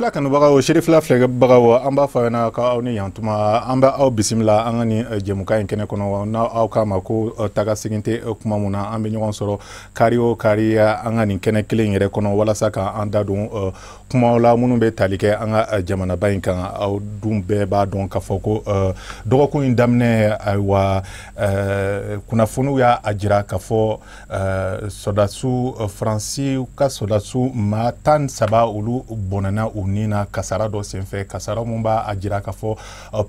Serifila kanubagaw, Serifila filɛbagaw, an b'a fɔ aw ɲɛna k'aw ni yantuma. An bɛ aw bisimila an ka nin jɛmukan in kɛnɛ kɔnɔ, n'aw k'a ma ko taga segin tɛ kuma mun na. An bɛ ɲɔgɔn sɔrɔ kari o kari an ka nin kɛnɛ kelen yɛrɛ kɔnɔ, walasa k'an da don kumaw la minnu bɛ tali kɛ an ka jamanaba in kan. Aw dun bɛɛ b'a dɔn k'a fɔ ko dɔgɔkun in daminɛ, ayiwa, kunnafoniw y'a jira k'a fɔ sɔrɔdasiw, Faransi ka sɔrɔdasiw maa 13, olu bɔnɛna u ni na kasara dɔ senfɛ, kasara mun b'a jira k'a fɔ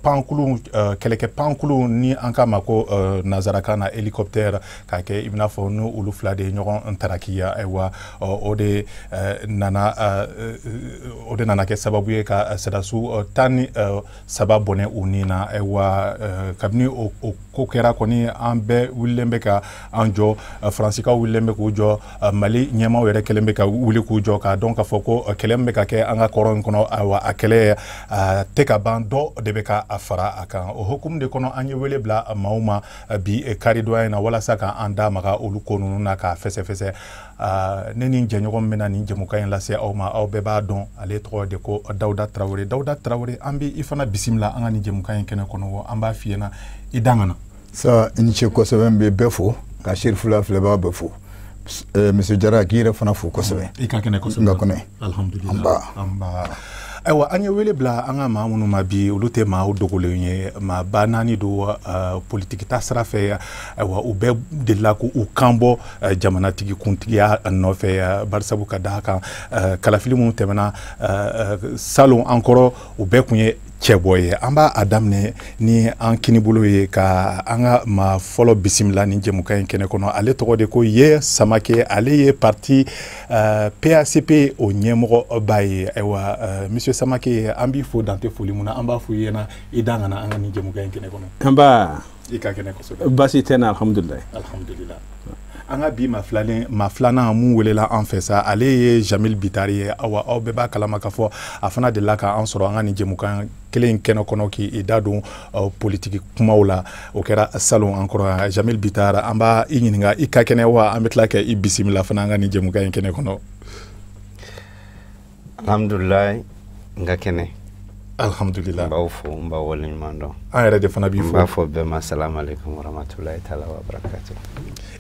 pankulu, kɛlɛkɛ pankulu ni an k'a ma ko nanzarakan na hélicoptère, k'a kɛ i bɛna fɔ n'o olu fila de ye ɲɔgɔn tarakiya. Ayiwa, o de nana kɛ sababu ye ka sɔrɔdasiw 13 bɔnɛ u ni na. Ayiwa, kabini o ko kɛra kɔni, an bɛɛ wulilen bɛ ka an jɔ, Faransikaw wulilen bɛ k'u jɔ, Mali ɲɛmaaw yɛrɛ kɛlen bɛ ka wuli k'u jɔ, k'a dɔn k'a fɔ ko kɛlɛ min bɛ ka kɛ an ka kɔrɔn in kɔnɔ, ayiwa, a kɛlɛ tɛ ka ban, dɔ de bɛ ka fara a kan. O hukumu de kɔnɔ, an ye wele bila maaw ma bi karidonya in na, walasa k'an da maga olu ko ninnu na k'a fɛsɛfɛsɛ. Ne ni jɛɲɔgɔn bɛna nin jɛmukan in lase aw ma, aw bɛɛ b'a dɔn, ale tɔgɔ de ko Dawuda Tarawele. Dawuda Tarawele, an bɛ i fana bisimila an ka nin jɛmukan in kɛnɛ kɔnɔ. An b'a f'i ɲɛna, i dangana. Sa, i ni ce kosɛbɛ. N bɛ bɛɛ fo, ka Serifula filɛbaga bɛɛ fo. Monsieur Jara, k'i yɛrɛ fana fo kosɛbɛ. I ka kɛnɛ kosɛbɛ. N ka kɛnɛ. Alhamdulillah. Nba. Nba. Ayiwa, an ye wele bila an ka maa minnu ma bi, olu tɛ maa dogolenw ye, maa ba naani don politiki ta sira fɛ. Ayiwa, u bɛɛ delila k'u kan bɔ jamanatigi kuntigiya nɔfɛ, barisabu ka d'a kan kalafili minnu tɛmɛna salon an kɔrɔ, u bɛɛ kun ye cɛbɔ ye. An b'a a daminɛ ni an kinibolo ye, ka an ka maa fɔlɔ bisimila ni jɛmukan in kɛnɛ kɔnɔ. Ale tɔgɔ de ko Ye Samake, ale ye parti PACP o ɲɛmɔgɔba ye. Ayiwa, monsieur Samake, an b'i fo dante foli mun na. An b'a fɔ i ɲɛna, i dan ka na an ka nin jɛmukan in kɛnɛ kɔnɔ. Nba. I ka kɛnɛ kosɛbɛ. Baasi tɛ na, alhamdulilayi. Alhamdulilah. An ka bi maa filanan mun welela an fɛ sa, ale ye Jamil Bitari ye. Awa, aw bɛɛ b'a kalama k'a fɔ a fana delila k'an sɔrɔ an ka nin jɛmukan kelen in kɛnɛ kɔnɔ, k'i da don politiki kumaw la. O kɛra salon an kɔrɔ. Jamil Bitari, an b'a i ɲininka, i ka kɛnɛ wa? An bɛ tila ka i bisimila fana an ka nin jɛmukan in kɛnɛ kɔnɔ. Alhamdulilayi, n ka kɛnɛ. Alhamdulilah. N b'aw fo, n b'aw waleɲuman dɔn. An yɛrɛ de fana b'i N fo. b'a fɔ bɛɛ ma, salamu aleykum warahmatulahi taala wa barakatu.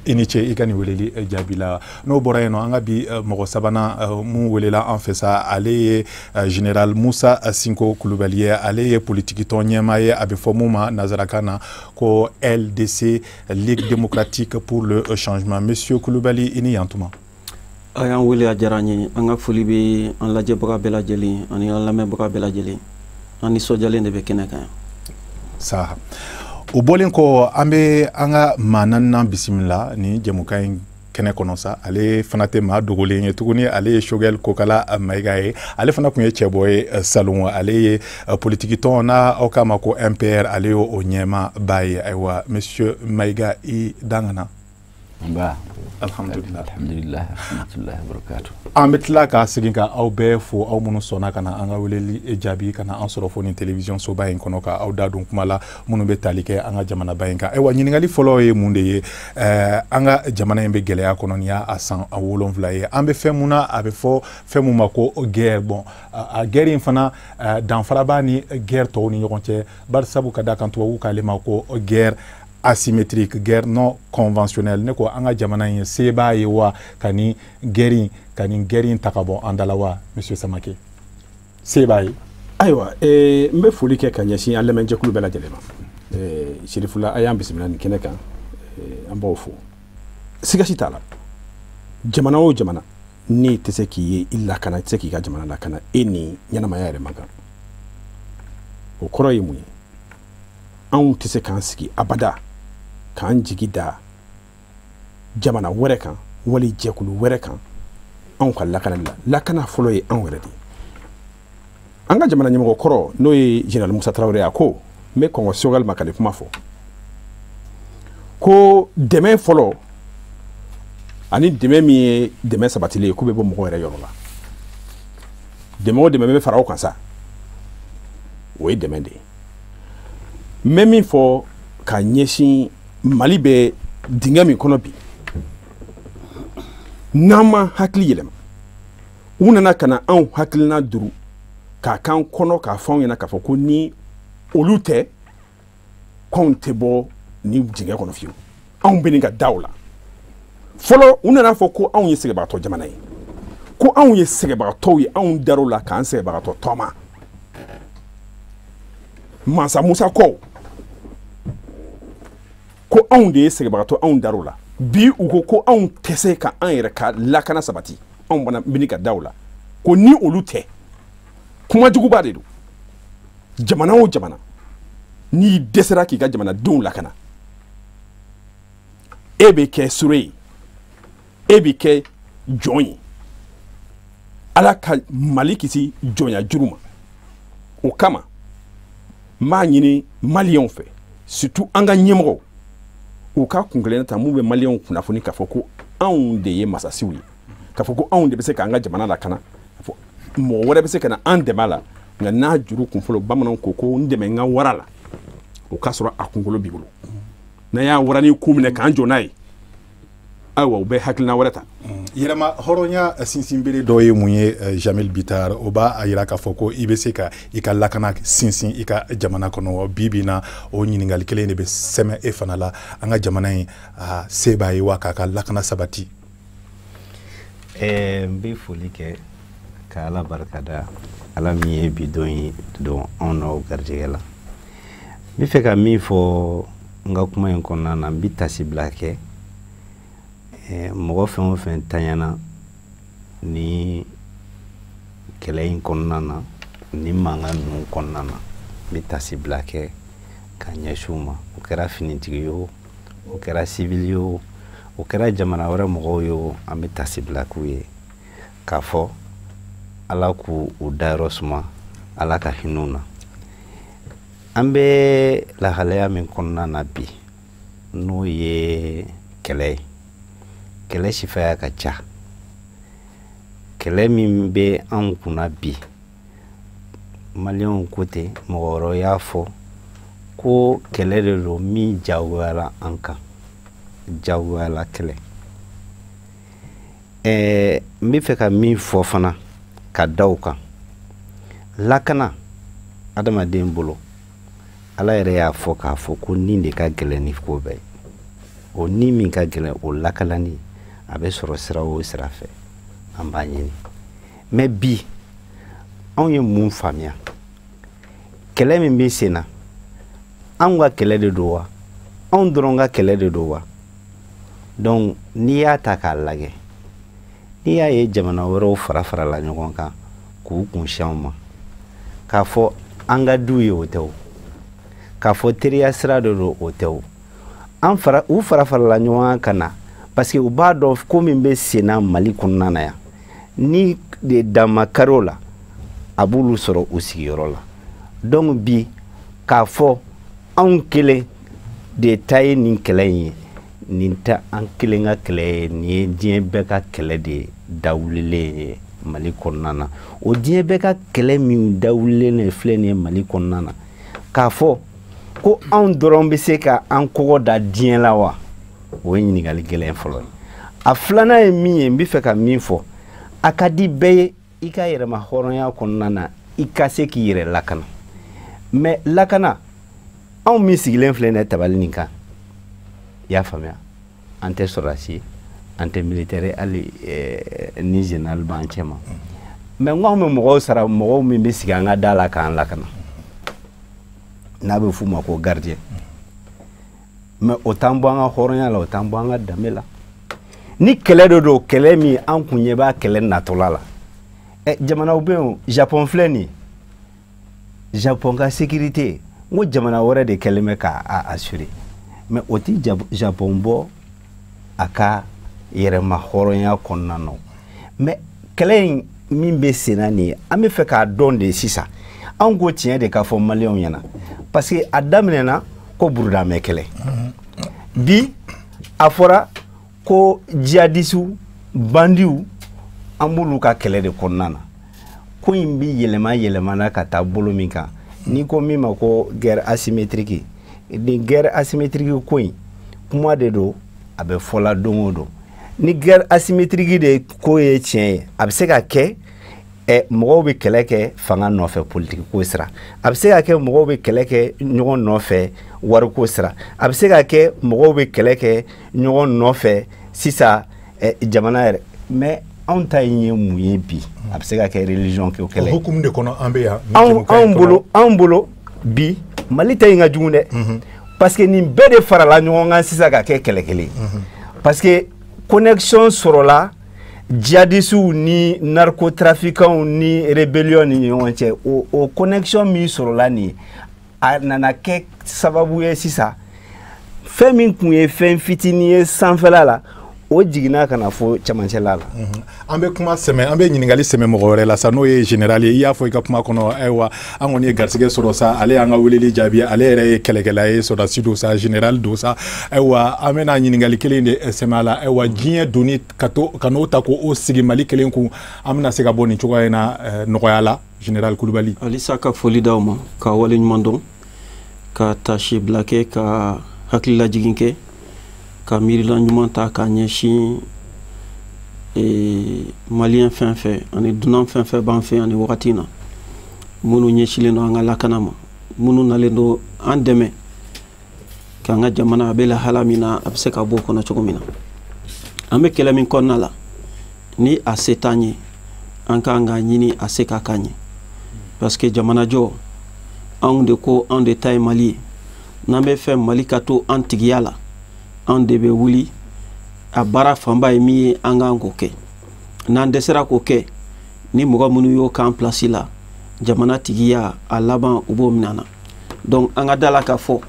I ni ce i ka nin weleli jaabi la. N'o bɔra yen nɔ, an ka bi mɔgɔ sabanan mun welela an fɛ sa, ale ye général Musa Sinko Kulubali ye. Ale ye politiki tɔn ɲɛmaa ye, a bɛ fɔ mun ma nanzarakan na ko LDC, Ligue démocratique pour le changement. Monsieur Kulubali, i ni yantuma. A y'an wele, a diyara an ye. An ka foli bɛ an lajɛbaga bɛɛ lajɛlen ani an lamɛnbaga bɛɛ lajɛlen. An nisɔndiyalen de bɛ kɛnɛ kan yan. Sa, o bɔlen kɔ, an bɛ an ka maa naaninan bisimila ni jɛmukan in kɛnɛ kɔnɔ sa. Ale fana tɛ maa dogolen ye tuguni, ale ye Sogɛl Kokala Mayiga ye. Ale fana tun ye cɛbɔ ye salon. Ale ye politiki tɔn n'a aw k'a ma ko MPR, ale y'o ɲɛmaaba ye. Ayiwa, monsieur Mayiga, i dangana. Nba. Alhamdulillah. Alhamdulillah, rahmatullahi wabarakatuh. An bɛ tila ka segin ka aw bɛɛ fo, aw minnu sɔnna ka na an ka weleli jaabi, ka na an sɔrɔ fo ni télévision soba in kɔnɔ, ka aw da don kuma la minnu bɛ tali kɛ an ka jamanaba in kan. Ayiwa, ɲininkali fɔlɔ ye mun de ye? An ka jamana in bɛ gɛlɛya kɔnɔ, nin y'a san 7 ye. An bɛ fɛn mun na, a bɛ fɔ fɛn mun ma ko guerre. Bon, a guerre in fana, danfara b'a ni guerre tɔw ni ɲɔgɔn cɛ, barisabu ka d'a kan tubabuw k'ale ma ko guerre asymétrique, guerre non conventionnelle. Ne ko, an ka jamana in se b'a ye wa ka nin guerre in ta ka bɔ an da la wa? Monsieur Samake, se b'a ye? Ayiwa, n bɛ foli kɛ ka ɲɛsin an lamɛnjɛkulu bɛɛ lajɛlen ma. Serifula, a y'an bisimila nin kɛnɛ kan, an b'aw fo. Siga si t'a la, jamana o jamana n'i tɛ se k'i ye i lakana, i tɛ se k'i ka jamana lakana, e ni ɲɛnamaya yɛrɛ man kan. O kɔrɔ ye mun ye? Anw tɛ se k'an sigi abada k'an jigi da jamana wɛrɛ kan wali jɛkulu wɛrɛ kan anw ka lakanali la. Lakana fɔlɔ ye anw yɛrɛ de ye. An ka jamana ɲɛmɔgɔ kɔrɔ, n'o ye général Musa Tarawele, a ko, n bɛ kɔn Sogɛli ma ka nin kuma fɔ, ko dɛmɛ fɔlɔ ani dɛmɛ min ye dɛmɛ sabatilen ye, k'u bɛ bɔ mɔgɔ yɛrɛ yɔrɔ la. Dɛmɛ o dɛmɛ bɛ fara o kan sa, o ye dɛmɛ de ye. N bɛ min fɔ ka ɲɛsin Mali bɛ dingɛ min kɔnɔ bi, n'an ma hakili yɛlɛma, u nana ka na anw hakilina duru. K'a k'an kɔnɔ k'a fɔ anw ɲɛna k'a fɔ ko ni olu tɛ, k'anw tɛ bɔ ni dingɛ kɔnɔ fiyewu, anw bɛ nin ka da o la. Fɔlɔ u nana fɔ ko anw ye sɛgɛbagatɔ jamana ye, ko anw ye sɛgɛbagatɔw ye, anw dar'o la k'an sɛgɛbagatɔ tɔma. Mansa Musa kɔ ko anw de ye sɛgɛbagatɔ, anw dar'o la. Bi u ko ko anw tɛ se ka an yɛrɛ ka lakana sabati, anw fana bɛ ka da o la ko ni olu tɛ. Kuma juguba de don. Jamana o jamana, n'i dɛsɛra k'i ka jamanadenw lakana, e bɛ kɛ sure ye, e bɛ kɛ jɔn ye. Ala ka Mali kisi jɔnya juru ma. O kama n b'a ɲini maliyɛnw fɛ, surtout an ka ɲɛmɔgɔw, u ka kun kelenna ta mun bɛ maliyɛnw kunnafoni k'a fɔ ko anw de ye masasiw ye, k'a fɔ ko anw de bɛ se k'an ka jamana lakana, k'a fɔ mɔgɔ wɛrɛ bɛ se ka na an dɛmɛ a la, nka n'a juru kun fɔlɔ, bamananw ko ko n dɛmɛ n ka wara la, o k'a sɔrɔ a kunkolo b'i bolo. N'an y'a wara ni kun minɛ k'an jɔ n'a ye, ayiwa, u bɛ hakilina wɛrɛ ta. Yɛrɛma hɔrɔnya sinsinbere dɔ ye mun ye, Jamil Bittar? O b'a yira k'a fɔ ko i bɛ se ka i ka lakana sinsin i ka jamana kɔnɔ. Bi bi in na, o ɲininkali kelen de bɛ sɛmɛ e fana la: an ka jamana in, a se b'a ye wa k'a ka lakana sabati? N bɛ foli kɛ ka Ala barikada, Ala min ye bi don ye don anw n'aw garijɛgɛ la. N bɛ fɛ ka min fɔ n ka kuma in kɔnɔna na, n bɛ tasibila kɛ mɔgɔ fɛn o fɛn tanyana ni kɛlɛ in kɔnɔna na, ni mankan ninnu kɔnɔna na, n bɛ tasibila kɛ ka ɲɛsin u ma. O kɛra finitigi ye o, o kɛra sivili ye o, o kɛra jamana wɛrɛ mɔgɔw ye o, an bɛ tasibila k'u ye k'a fɔ Ala k'u u dayɔrɔ suma, Ala ka hinɛ u na. An bɛ lahalaya min kɔnɔna na bi, n'o ye kɛlɛ ye, kɛlɛ sifaya ka ca. Kɛlɛ min bɛ anw kunna bi, maliyɛnw ko ten, mɔgɔ wɛrɛw y'a fɔ ko kɛlɛ de don min jagoyara an kan, jagoyala kɛlɛ. N bɛ fɛ ka min fɔ fana ka da o kan, lakana adamaden bolo, Ala yɛrɛ y'a fɔ k'a fɔ ko nin de ka gɛlɛn ni ko bɛɛ ye. O ni min ka gɛlɛn, o lakalani a bɛ sɔrɔ sira o sira fɛ, an b'a ɲini. Mais bi anw ye mun faamuya? Kɛlɛ min bɛ sen na, anw ka kɛlɛ de don wa, anw dɔrɔn ka kɛlɛ de don wa? Donc n'i y'a ta k'a lajɛ, n'i y'a ye jamana wɛrɛw fara farala ɲɔgɔn kan k'u kun siɲɛ anw ma, k'a fɔ an ka du ye, o tɛ o, k'a fɔ teriya sira de don, o tɛ o, an fara u fara farala ɲɔgɔn kan ka na parce que u b'a dɔn ko min bɛ sen na Mali kɔnɔna na yan, ni de danmakari o la, a b'olu sɔrɔ u sigiyɔrɔ la. Donc bi k'a fɔ anw kelen de ta ye nin kɛlɛ in ye, nin tɛ an kelen ka kɛlɛ ye, nin ye diɲɛ bɛɛ ka kɛlɛ de ye dawulilen ye Mali kɔnɔna na. O diɲɛ bɛɛ ka kɛlɛ min dawulilen de filɛ nin ye Mali kɔnɔna na, k'a fɔ ko anw dɔrɔn bɛ se ka an kɔgɔ da diɲɛ la wa, o ye ɲininkali gɛlɛn fɔlɔ ye. A filanan ye min ye, n bɛ fɛ ka min fɔ, a ka di bɛɛ ye i ka yɛrɛma hɔrɔnya kɔnɔna na, i ka se k'i yɛrɛ lakana. Mais lakana, anw min sigilen filɛ nin ye tabali nin kan, i y'a faamuya, an tɛ sɔrɔdasi ye, an tɛ militaire, hali ni général b'an cɛ ma. Mais n ko anw bɛ mɔgɔw sara, mɔgɔw min bɛ sigi an ka da la k'an lakana, n'a bɛ f'u ma ko gardien. Mais o t'an bɔ an ka hɔrɔnya la, o t'an bɔ an ka danbe la. Ni kɛlɛ de don, kɛlɛ min an kun ɲɛ b'a kɛlɛ natɔla la, jamanaw bɛ yen, Japon filɛ nin ye, Japon ka sécurité, n ko jamana wɛrɛ de kɛlen bɛ k'a assurer, mais o ti Japon bɔ a ka yɛrɛma hɔrɔnya kɔnɔna na. Mais kɛlɛ in min bɛ sen na nin ye, an bɛ fɛ k'a dɔn de sisan. Anw ko tiɲɛ de ka fɔ maliyɛnw ɲɛna, parce que a daminɛna ko burudamɛ kɛlɛ, bi a fɔra ko jihadisiw, bandiw, an b'olu ka kɛlɛ de kɔnɔna na. Ko in bi yɛlɛma yɛlɛmana ka taa bolo min kan, n'i ko min ma ko guerre asymétrique, nin guerre asymétrique ko in kuma de don, a bɛ fɔla don o don. Ni guerre asymétrique de ko ye tiɲɛ ye, a bɛ se ka kɛ Mɔgɔw bɛ kɛlɛ kɛ fanga nɔfɛ politiki ko sira, a bɛ se ka kɛ mɔgɔw bɛ kɛlɛ kɛ ɲɔgɔn nɔfɛ wariko sira, a bɛ se ka kɛ mɔgɔw bɛ kɛlɛ kɛ ɲɔgɔn nɔfɛ sisan jamana yɛrɛ. Mais anw ta in ye mun ye bi? A bɛ se ka kɛ religion ko kɛlɛ. O hukumu de kɔnɔ an bɛ yan. Anw bolo bi Mali ta in ka jugu dɛ, parce que nin bɛɛ de farala ɲɔgɔn kan sisan ka kɛ kɛlɛ kelen, parce que connexion sɔrɔla djihadistes ni narcotrafiquants ni rébellion ni ɲɔgɔn cɛ. O connexion min sɔrɔla nin ye, a nana kɛ sababu ye sisan fɛn min tun ye fɛn fitinin ye sanfɛla la, o jiginna ka na fo cɛmancɛla la. An bɛ kuma sɛmɛ, an bɛ ɲininkali sɛmɛ mɔgɔ wɛrɛ la sa, n'o ye général ye. I y'a fɔ i ka kuma kɔnɔ, ayiwa, an kɔni ye garisɛgɛ sɔrɔ sa, ale y'an ka weleli jaabi, ale yɛrɛ ye kɛlɛkɛla ye, sɔrɔdasi don sa, général don sa. Ayiwa, an bɛna ɲininkali kelen de sɛmɛ a la. Ayiwa, diɲɛ donni ka to ka n'o ta k'o sigi Mali kelen kun, an bɛna se ka bɔ nin cogoya in na nɔgɔya la, général Kulubali? Halisa ka foli d'aw ma, ka waleɲuman dɔn, ka tasi bila kɛ, ka hakililajigin kɛ, ka miirila ɲuman ta k'a ɲɛsin maliyɛn fɛn fɛn ani dunan fɛn fɛn b'an fɛ yan nin wagati in na, minnu ɲɛsilen don an ka lakana ma, minnu nalen don an dɛmɛ k'an ka jamana a bɛ lahala min na, a bɛ se ka bɔ o kɔnɔ cogo min na. An bɛ kɛlɛ min kɔnɔna la, ni a se t'an ye, an k'an ka ɲini a se ka k'an ye, parce que jamanajɔ, anw de ko anw de ta ye Mali ye. N'an bɛ fɛ Mali ka to an tigiya la, anw de bɛ wuli a baara fanba ye min ye, an k'an k'o kɛ. N'an dɛsɛra k'o kɛ, ni mɔgɔ minnu y'o k'an place la, jamana tigiya a laban u b'o minɛ an na. Donc an ka da la k'a fɔ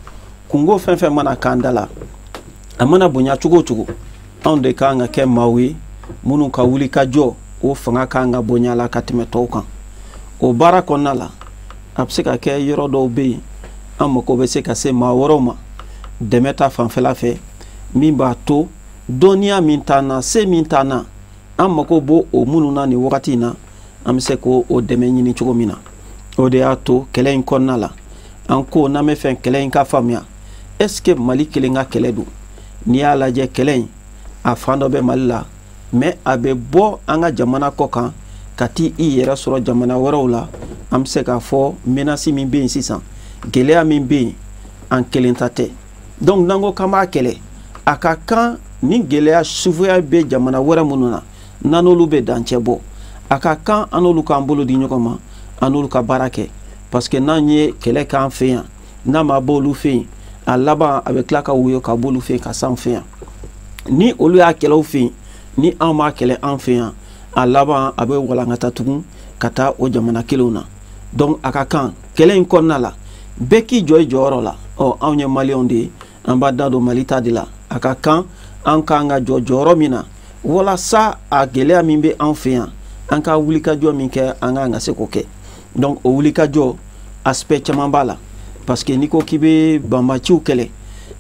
kungo fɛn fɛn mana k'an da la, a mana bonya cogo o cogo, anw de k'an ka kɛ maaw ye minnu ka wuli ka jɔ, o fanga k'an ka bonya la ka tɛmɛ tɔw kan. O baara kɔnɔna la, a bɛ se ka kɛ yɔrɔ dɔw bɛ yen, an mako bɛ se ka se maa wɛrɛw ma dɛmɛ ta fanfɛla fɛ, min b'a to dɔnniya min t'an na, se min t'an na, an mako b'o o minnu na nin wagati in na, an bɛ se k'o dɛmɛ ɲini cogo min na. O de y'a to kɛlɛ in kɔnɔna la, an ko n'an bɛ fɛ kɛlɛ in ka faamuya, est ce que Mali kelen ka kɛlɛ don? N'i y'a lajɛ, kɛlɛ in a fan dɔ bɛ Mali la, mais a bɛ bɔ an ka jamana kɔ kan ka t'i i yɛrɛ sɔrɔ jamana wɛrɛw la. An bɛ se k'a fɔ menace min bɛ yen sisan, gɛlɛya min bɛ yen, an kelen ta tɛ. Donc n'an ko k'an b'a kɛlɛ, a ka kan ni gɛlɛya suguya bɛ jamana wɛrɛ minnu na, n'an n'olu bɛ dancɛ bɔ, a ka kan an n'olu k'an bolo di ɲɔgɔn ma, an n'olu ka baara kɛ, parce que n'an ye kɛlɛ k'an fɛ yan, n'a ma bɔ olu fɛ yen, a laban a bɛ tila ka woyo ka bɔ olu fɛ yen ka s'an fɛ yan. Ni olu y'a kɛlɛ fɛ yen, ni anw m'a kɛlɛ an fɛ yan, a laban a bɛ walankata tugun ka taa o jamana kelenw na. Donc a ka kan kɛlɛ in kɔnɔna la, bɛɛ k'i jɔ i jɔyɔrɔ la. Ɔ, anw ye maliyɛnw de ye, an b'a da don Mali ta de la. A ka kan an k'an ka jɔ jɔyɔrɔ min na, walasa a gɛlɛya min bɛ an fɛ yan, an ka wulikajɔ min kɛ, an k'an ka se k'o kɛ. Donc o wulikajɔ aspect caman b'a la, parce que n'i ko k'i bɛ banbaciw kɛlɛ,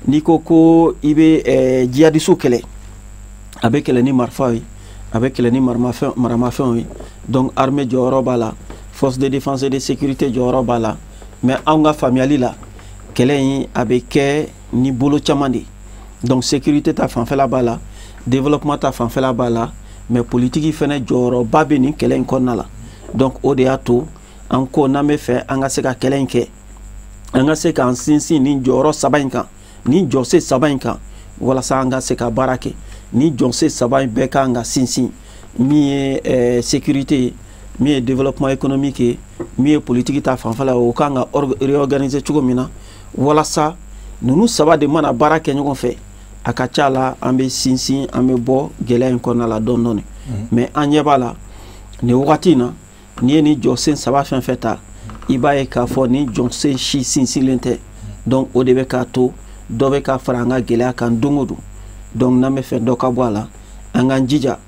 n'i ko ko i bɛ djihadistes kɛlɛ, a bɛ kɛlɛ ni marifa ye, a bɛ kɛlɛ ni maramafɛnw ye. Donc armée jɔyɔrɔ b'a la, force de défense et de sécurité jɔyɔrɔ b'a la. Mais anw ka faamuyali la, kɛlɛ in a bɛ kɛ ni bolo caman de ye. Donc sécurité ta fanfɛla b'a la, développement ta fanfɛla b'a la, mais politique fɛnɛ jɔyɔrɔba bɛ nin kɛlɛ in kɔnɔna la. Donc o de y'a to an ko n'an bɛ fɛ an ka se ka kɛlɛ in kɛ, an ka se k'an sinsin nin jɔyɔrɔ saba in kan, nin jɔsen saba in kan, walasa an ka se ka baara kɛ. Nin jɔsen saba in bɛɛ kan ka sinsin, min ye sécurité ye, min ye développement économique ye, min ye politique ta fanfɛla ye, o kan ka réorganiser cogo min na, walasa ninnu saba de mana baara kɛ ɲɔgɔn fɛ, a ka ca la an bɛ sinsin, an bɛ bɔ gɛlɛya in kɔnɔna la dɔɔni dɔɔni. Mais an ɲɛ b'a la nin wagati in na, n'i ye nin jɔsen saba fɛn fɛn ta, i b'a ye k'a fɔ nin jɔsen si sinsinlen tɛ. Donc o de bɛ k'a to dɔ bɛ ka fara an ka gɛlɛya kan don o don. Donc n'an bɛ fɛ dɔ ka bɔ a la, an k'an jija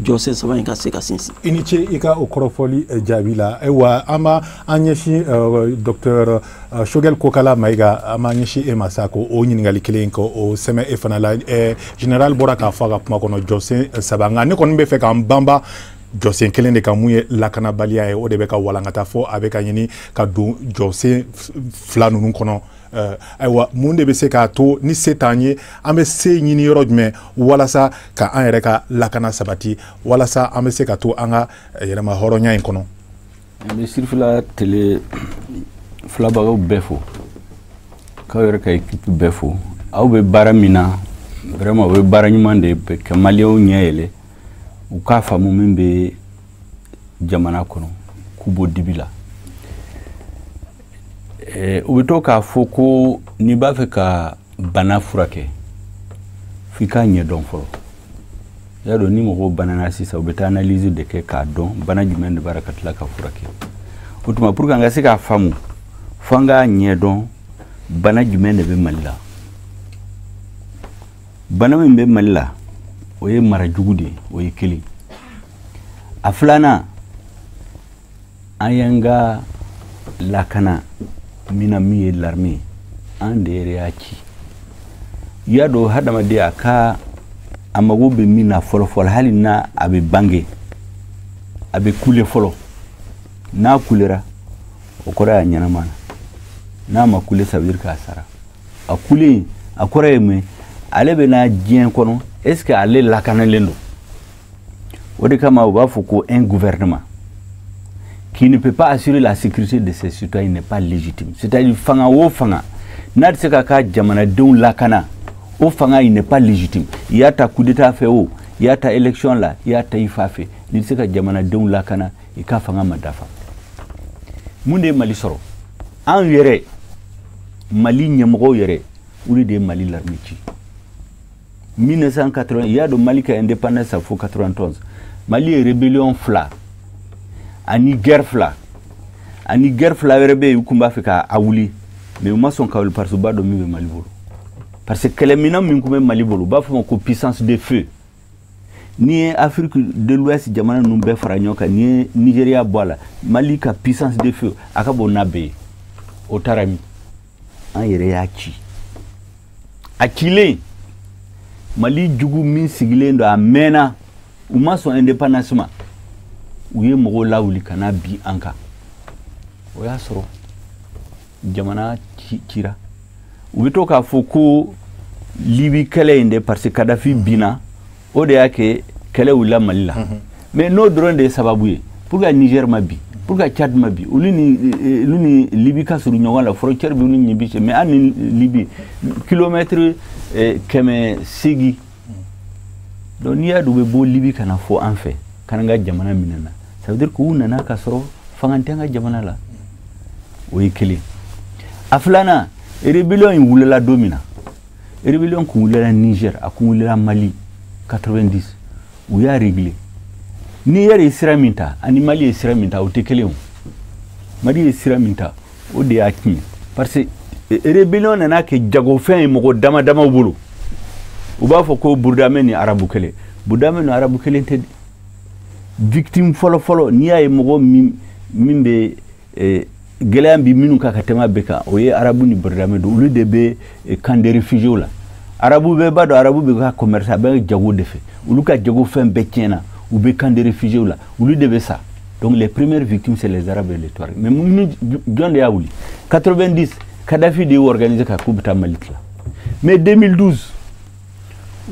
jɔsen saba in ka se ka sinsin. I ni ce i ka o kɔrɔfɔli jaabi la. Ayiwa, an b'a an ɲɛsin docteur Choguel Kokala Mayiga, an b'an ɲɛsin e ma sa, ko o ɲininkali kelen ko o sɛmɛ e fana la. Général bɔra k'a fɔ a ka kuma kɔnɔ jɔsen saba, nka ne kɔni bɛ fɛ k'an banba jɔsen kelen de kan, mun ye lakanabaliya ye. O de bɛ ka walankata fɔ a bɛ ka ɲini ka don jɔsen fila ninnu kɔnɔ. Ayiwa, mun de bɛ se k'a to ni se t'an ye, an bɛ se ɲini yɔrɔ jumɛn walasa ka an yɛrɛ ka lakana sabati, walasa an bɛ se ka to an ka yɛrɛma hɔrɔnya in kɔnɔ? An bɛ Sirifila tele filabagaw bɛɛ fo, k'aw yɛrɛ ka équipe bɛɛ fo. Aw bɛ baara min na, vraiment, o ye baara ɲuman de ye ka maliyɛnw ɲɛ yɛlɛ, u k'a faamu min bɛ jamana kɔnɔ, k'u bɔ dibi la. U bɛ to k'a fɔ ko n'i b'a fɛ ka bana furakɛ, f'i k'a ɲɛdɔn fɔlɔ. I y'a dɔn, ni mɔgɔw banana sisan, u bɛ taa analyse de kɛ k'a dɔn bana jumɛn de b'a la, ka tila ka furakɛ. O tuma, pour que an ka se k'a faamu, fo an k'a ɲɛdɔn bana jumɛn de bɛ Mali la. Bana min bɛ Mali la, o ye mara jugu de ye, o ye kelen. A filanan, an y'an ka lakana mina min ye l'armée, an de yɛrɛ y'a ci. I y'a dɔn, hadamaden a ka a mago bɛ min na fɔlɔ fɔlɔ, hali n'a a bɛ bange, a bɛ kule fɔlɔ. N'a kulera, o kɔrɔ y'a ɲɛnama na. N'a ma kule, ça veut dire k'a sara. A kulen, a kɔrɔ ye mun ye? Ale bɛ na diɲɛ kɔnɔ, est ce que ale lakanalen don? O de kama u b'a fɔ ko un gouvernement qui ne peut pas assurer la sécurité de ses citoyens n'est pas légitime. C'est-à-dire, fanga o fanga n'a tɛ se k'a ka jamanadenw lakana, o fanga, il n'est pas légitime. I y'a ta coup d'état fɛ o, i y'a ta élection la, i y'a ta i fa fɛ, n'i tɛ se ka jamanadenw lakana, i ka fanga ma dafa. Mun de ye Mali sɔrɔ? An yɛrɛ Mali ɲɛmɔgɔw yɛrɛ, olu de ye Mali l'armée ci. 1980, i y'a dɔn, Mali ka indépendance fo 91, Mali ye rébellion fila ani guerre fila, ani guerre fila wɛrɛ bɛ yen, u tun b'a fɛ k'a wuli, mais u ma sɔn ka wuli, parce que u b'a dɔn min bɛ Mali bolo, parce que kɛlɛminɛn min tun bɛ Mali bolo, u b'a fɔ ma ko puissance de feu. N'i ye Afrique de l'Ouest jamana ninnu bɛɛ fara ɲɔgɔn kan, n'i ye Nigéria bɔ a la, Mali ka puissance de feu a ka bon n'a bɛɛ ye. O taara min? An yɛrɛ y'a ci. A cilen, Mali jugu min sigilen don a mɛnna, u ma sɔn indépendance ma, u ye mɔgɔw lawuli ka na bi an kan. O y'a sɔrɔ jamana cira. U bɛ to k'a fɔ ko Libi kɛlɛ in de, parce que Kadafi binna, o de y'a kɛ kɛlɛ wulila Mali la. Mais n'o dɔrɔn de ye sababu ye, pour que Niger ma bi, pour que Tchad ma bi, olu ni Libi ka surun ɲɔgɔn la, frontière bɛ olu ni Libi cɛ, mais an ni Libi kilomètre 800. Donc n'i y'a dɔn u bɛ bɔ Libi ka na fɔ an fɛ ka na n ka jamana minɛ na, ça veut dire que u nana ka sɔrɔ fanga tɛ an ka jamana la. O ye kelen. A filanan, rébellion in wulila don min na, rébellion kun wulila Niger, a kun wulila Mali 90, u y'a réglé. Niger ye sira min ta ani Mali ye sira min ta, o tɛ kelen. O Mali ye sira min ta, o de y'a tiɲɛ, parce que rébellion nana kɛ jagofɛn ye mɔgɔ dama damaw bolo. U b'a fɔ ko Burudamɛ ni arabu kelen, Burudamɛ ni arabu kelen tɛ. Victime fɔlɔ fɔlɔ, n'i y'a ye mɔgɔ min bɛ gɛlɛya bi minnu kan ka tɛmɛ bɛɛ kan, o ye arabu ni Burudamɛ don. Olu de bɛ camp de réfugiés la. Arabu bɛɛ b'a dɔn, arabu bɛ ka commerce, a bɛ jago de fɛ. Olu ka jagofɛn bɛɛ tiɲɛna, u bɛ camp de réfugiés la, olu de bɛ sa. Donc les premières victimes, c'est les Arabes et les Touaregs. Mais minnu, jɔn de y'a wuli? 90, Kadhafi de y'u organiser ka k'u bɛ taa Mali tila. Mais 2012,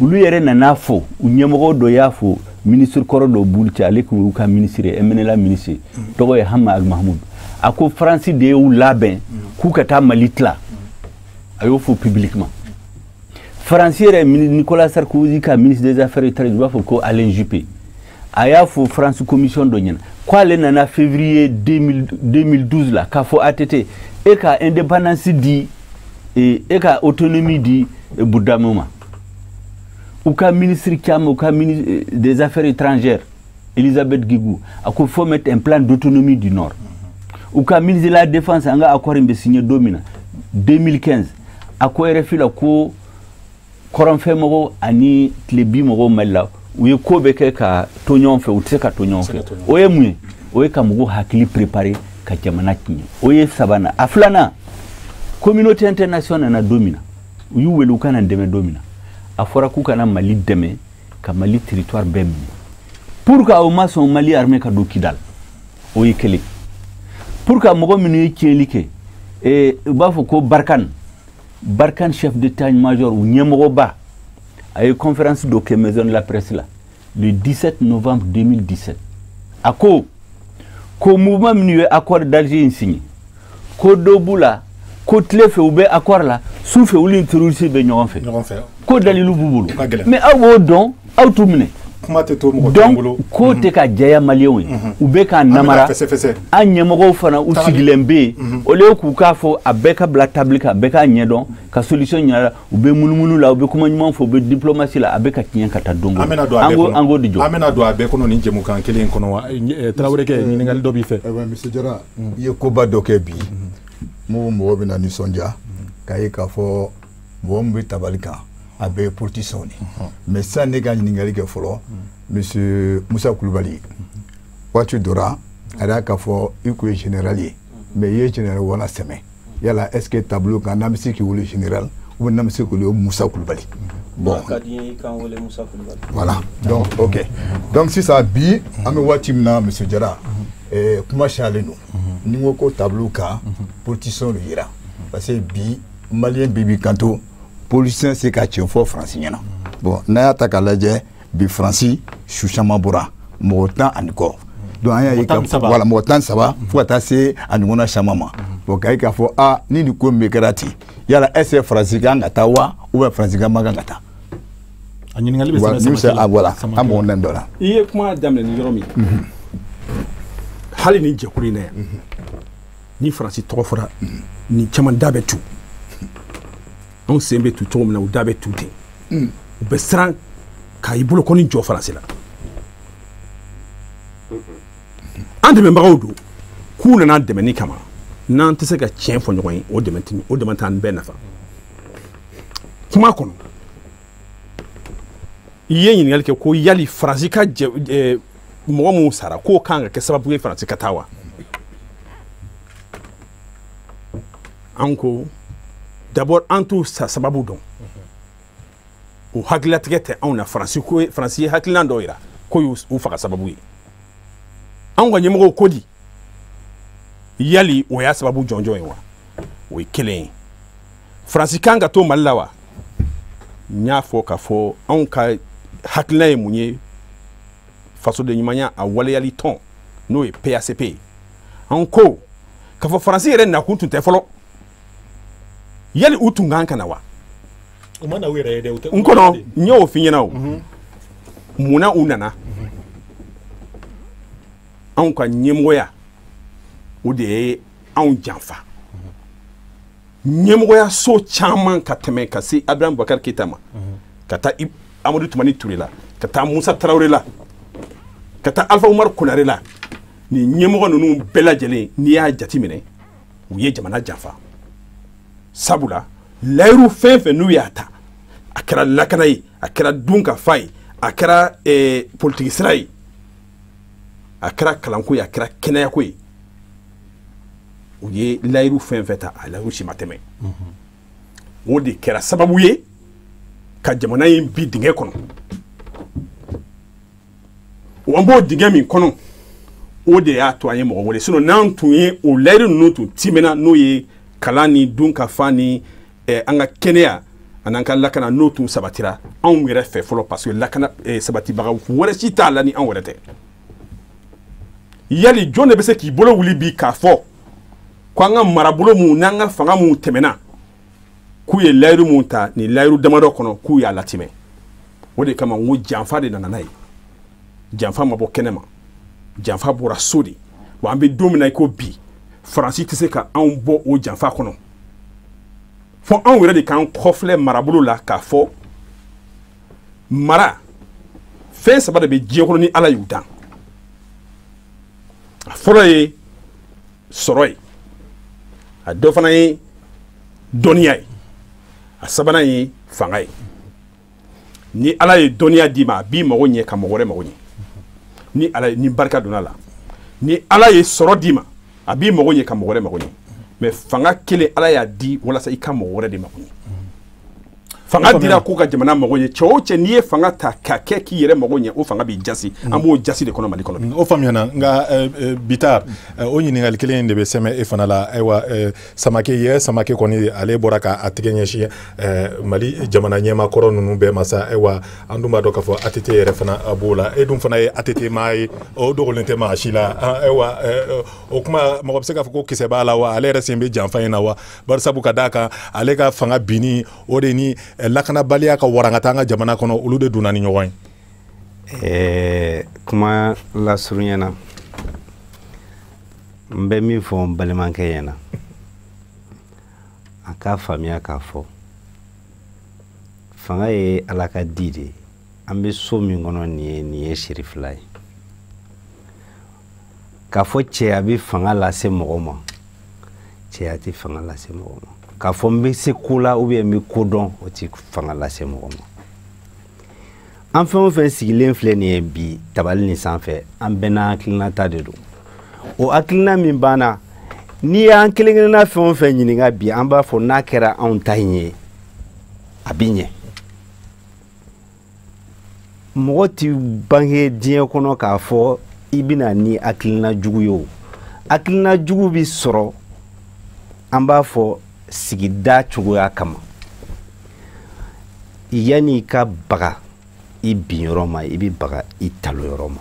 olu yɛrɛ nana fɔ, u ɲɛmɔgɔ dɔ y'a fɔ, ministre kɔrɔ dɔ b'olu cɛ, ale tun y'u ka ministre ye, MNLA ministre, tɔgɔ ye Hama Ag Mahmoud. A ko Faransi de y'u labɛn k'u ka taa Mali tila. A y'o fɔ publiquement. Faransi yɛrɛ, Nicolas Sarkozy ka ministre des Affaires étrangères, u b'a fɔ ko Alain Juppé, a y'a fɔ France commission dɔ ɲɛna k'ale nana février 2012 la k'a fɔ ATT e ka indépendance di, e ka autonomie di Burudamɛw ma. U ka ministre caman, u ka ministre des Affaires étrangères Elisabeth Guigou, a ko faut mettre un plan d'autonomie du Nord. U ka ministre de la Défense, an ka accord in bɛ signé don min na 2015, a ko RFI la ko kɔrɔnfɛ mɔgɔw ani tilebi mɔgɔw Mali la, u ye ko bɛɛ kɛ ka to ɲɔgɔn fɛ, u tɛ se ka to ɲɔgɔn fɛ. O ye mun ye? O ye ka mɔgɔw hakili préparer ka jamana tiɲɛ. O ye sabanan. A filanan, communauté internationale nana don min na, u y'u wele u ka na dɛmɛ don min na, a fɔra k'u kana Mali dɛmɛ ka Mali territoire bɛɛ minɛ. Pour que o ma sɔn Mali armée ka don Kidal, o ye kelen. Pour que mɔgɔ minnu ye tiɲɛli kɛ, u b'a fɔ ko Barkhane Barkhane chef d'état-major u ɲɛmɔgɔba a ye conférence dɔ kɛ maison de la presse la le 17 novembre 2017. A ko ko mouvement minnu ye accord d'Alger in signé, ko dɔ b'u la, ko tile fɛ u bɛ accord la, su fɛ olu ni terroriste bɛ ɲɔgɔn fɛ, ko dalilu b'u bolo. Mais aw b'o dɔn, aw t'u minɛ. Kuma tɛ to mɔgɔ kelen bolo. Donc ko tɛ ka jɛya maliyɛnw ye, u bɛ k'a namara. An ɲɛmɔgɔw fana u sigilen bɛ yen, au lieu k'u k'a fɔ a bɛɛ ka bila table kan, a bɛɛ k'a ɲɛdɔn ka solution ɲini a la, u bɛ munumunu la, u bɛ kuma ɲuman fɔ, u bɛ diplomatie la, a bɛ ka tiɲɛ ka taa don o don. An k'o de jɔ. An bɛna don a bɛɛ kɔnɔ nin jɛmukan kelen in kɔnɔ wa. Tarawele kɛ ɲininkali dɔ b'i fɛ. Monsieur Jara, i ye koba dɔ kɛ bi, mun mɔgɔ bɛna nisɔndiya k'a ye k'a fɔ mɔgɔ min bɛ tabali kan, a bɛɛ ye politicien de. Mais sisan ne ka ɲininkali kɛ fɔlɔ, monsieur Musa Kulubali, waati dɔ la a y'a k'a fɔ i kun ye général ye, mais i ye général wala sɛmɛ. Yala est ce que tableau kan n'an bɛ se k'i wele général ou bien n'an bɛ se k'i wele Musa Kulubali? Bon, ka di n ye i k'an wele Musa Kulubali. Voilà, donc ok. Donc sisan bi an bɛ waati min na, monsieur Jara, kuma cayalen don. Ni n ko ko tableau kan, politicien de yira, parce que bi malien bɛɛ b'i kanto politicien se ka tiɲɛ fɔ Faransi ɲɛna. Bon, n'a y'a ta k'a lajɛ bi, Faransi su caman bɔra, mɔgɔ 10 ani kɔ. Donc an y'a ye ka voilà, mɔgɔ 13 fo ka taa se a ɲɔgɔnna caman ma. Bon, k'a ye k'a fɔ aa ni nin ko min kɛra ten, yala est ce que Faransi kan ka taa wa, ou bien Faransi kan man kan ka taa? A ɲininkali bɛ sɛbɛn. Voilà, an mɔgɔ naani dɔ la. I ye kuma daminɛ ni yɔrɔ min ye, hali ni jɛkulu in na yan, ni Faransi tɔgɔ fɔra, nin caman da bɛ tu. Anw sen bɛ tu cogo min na, u da bɛ tu ten. U bɛ siran k'a i bolokɔni jɔ Faransi la. An dɛmɛbagaw don, k'u nana dɛmɛni kama, n'an tɛ se ka tiɲɛ fɔ ɲɔgɔn ye, o dɛmɛ t'an bɛɛ nafa. Kuma kɔnɔ, i ye ɲininkali kɛ ko yali Faransi ka mɔgɔ minnu sara, k'o kan ka kɛ sababu ye Faransi ka taa wa? An ko d'abord an t'u sababu dɔn. O hakililatigɛ tɛ anw na. Faransi ye hakilina dɔ yira k'o y'u faga sababu ye. Anw ka ɲɛmɔgɔw ko di, yali o y'a sababu jɔnjɔn ye wa? O ye kelen ye. Faransi kan ka to Mali la wa? N y'a fɔ k'a fɔ anw ka hakilina ye mun ye, fasoden ɲumanya a waleyali tɔn, n'o ye PACP ye. An ko k'a fɔ Faransi yɛrɛ nakun tun tɛ fɔlɔ. Yali u tun kan ka na wa? U ma na u yɛrɛ ye dɛ, u tɛ. N kɔnɔ n y'o f'i ɲɛna o. Munna u nana? Anw ka ɲɛmɔgɔya o de ye anw janfa. Ɲɛmɔgɔya so caman ka tɛmɛ ka se Abraham Boubacar Keïta ma, ka taa Amadou Toumani Touré la, ka taa Musa Traoré la, ka taa Alpha Oumar Konaré la. Nin ɲɛmɔgɔ ninnu bɛɛ lajɛlen, n'i y'a jateminɛ, u ye jamana janfa. Sabula layiru fɛn fɛn n'u y'a ta, a kɛra lakana ye, a kɛra dunkafa ye, a kɛra politiki sira ye, a kɛra kalanko ye, a kɛra kɛnɛyako ye, u ye layiru fɛn fɛn ta, a layiru si ma tɛmɛ. O de kɛra sababu ye ka jamana in bi dingɛ kɔnɔ. An b'o dingɛ min kɔnɔ, o de y'a to an ye mɔgɔ wele. Sinon n'an tun ye o layiru ninnu tun timɛna, n'o ye kalan ni dunkafa ni an ka kɛnɛya ani ka lakana, n'o tun sabatira anw yɛrɛ fɛ fɔlɔ, parce que lakana sabatibaga wɛrɛ si t'a la ni anw yɛrɛ tɛ. Yali jɔn de bɛ se k'i bolo wuli bi k'a fɔ ko an ka marabolo mun n'an ka fanga mun tɛmɛna, k'u ye layiru mun ta nin layiru damadɔ kɔnɔ, k'u y'a latimɛ? O de kama n ko janfa de nana n'a ye. Janfa ma bɔ kɛnɛ ma, janfa bɔra so de. Wa an bɛ don min na i ko bi, Faransi tɛ se ka anw bɔ o janfa kɔnɔ. Fo anw yɛrɛ de k'an kɔfilɛ marabolo la k'a fɔ mara fɛn saba de bɛ diɲɛ kɔnɔ ni Ala y'u dan. A fɔlɔ ye sɔrɔ ye, a dɔ fana ye dɔnniya ye, a sabanan ye fanga ye. Ni Ala ye dɔnniya d'i ma, a b'i mago ɲɛ ka mɔgɔ wɛrɛ mago ɲɛ. Ni Ala ni barika donna la, ni Ala ye sɔrɔ d'i ma, a b'i mago ɲɛ ka mɔgɔ wɛrɛ mago ɲɛ. Mais fanga kelen Ala y'a di walasa i ka mɔgɔ wɛrɛ de mago ɲɛ. Fanga dira k'u ka jamana mago ɲɛ. Cɛ o cɛ, n'i ye fanga ta ka kɛ k'i yɛrɛ mago ɲɛ, o fanga b'i jasi. An b'o jasi de kɔnɔ Mali kɔnɔ bi. O faamuyana, nka Bitar, o ɲininkali kelen in de bɛ sɛmɛ e fana la. Ayiwa, Samake ye Samake kɔni, ale bɔra ka a tigɛ ɲɛsin Mali jamana ɲɛmaa kɔrɔ ninnu bɛɛ ma sa. Ayiwa, an dun b'a dɔn k'a fɔ ATT yɛrɛ fana b'o la. E dun fana ye ATT maa ye, o dogolen tɛ maa si la. Ayiwa, o kuma, mɔgɔ bɛ se k'a fɔ ko kisɛ b'a la wa? Ale yɛrɛ sen bɛ janfa in na wa? Barisabu ka d'a kan, ale ka fanga binni o de ni lakanabaliya ka warankata an ka jamana kɔnɔ, olu de donna ni ɲɔgɔn ye. Kuma lasurunya na, n bɛ min fɔ n balimakɛ ɲɛna, a k'a faamuya k'a fɔ fanga ye Ala ka di de ye. An bɛ so min kɔnɔ nin ye, nin ye sirifila ye. K'a fɔ cɛya bɛ fanga lase mɔgɔ ma, cɛya tɛ fanga lase mɔgɔ ma. K'a fɔ n bɛ se ko la ou bien n bɛ ko dɔn, o tɛ fanga lase mɔgɔ ma. An fɛn o fɛn sigilen filɛ nin ye bi tabali nin sanfɛ, an bɛɛ n'an hakilinata de don. O hakilina min b'an na, n'i y'an kelen kelenna fɛn o fɛn ɲininka bi, an b'a fɔ n'a kɛra anw ta in ye, a bɛ ɲɛ. Mɔgɔ ti bange diɲɛ kɔnɔ k'a fɔ i bɛna ni hakilina jugu ye. O hakilina jugu bi sɔrɔ, an b'a fɔ sigida cogoya kama. Yanni i ka baga i bin yɔrɔ ma, i bɛ baga i talo yɔrɔ ma.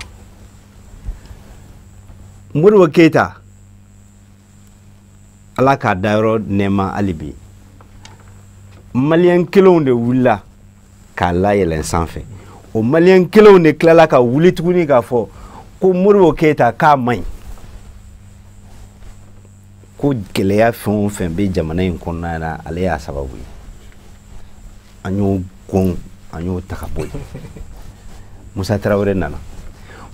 Modibo Keyita, Ala k'a dayɔrɔ nɛɛma hali bi, maliyɛn kelenw de wulila k'a layɛlɛn sanfɛ. O maliyɛn kelenw de tilala ka wuli tuguni k'a fɔ ko Modibo Keyita k'a man ɲi, ko gɛlɛya fɛn o fɛn bɛ jamana in kɔnɔna na, ale y'a sababu ye. An y'o gɔn, an y'o ta ka bɔ yen. Musa Tarawele nana.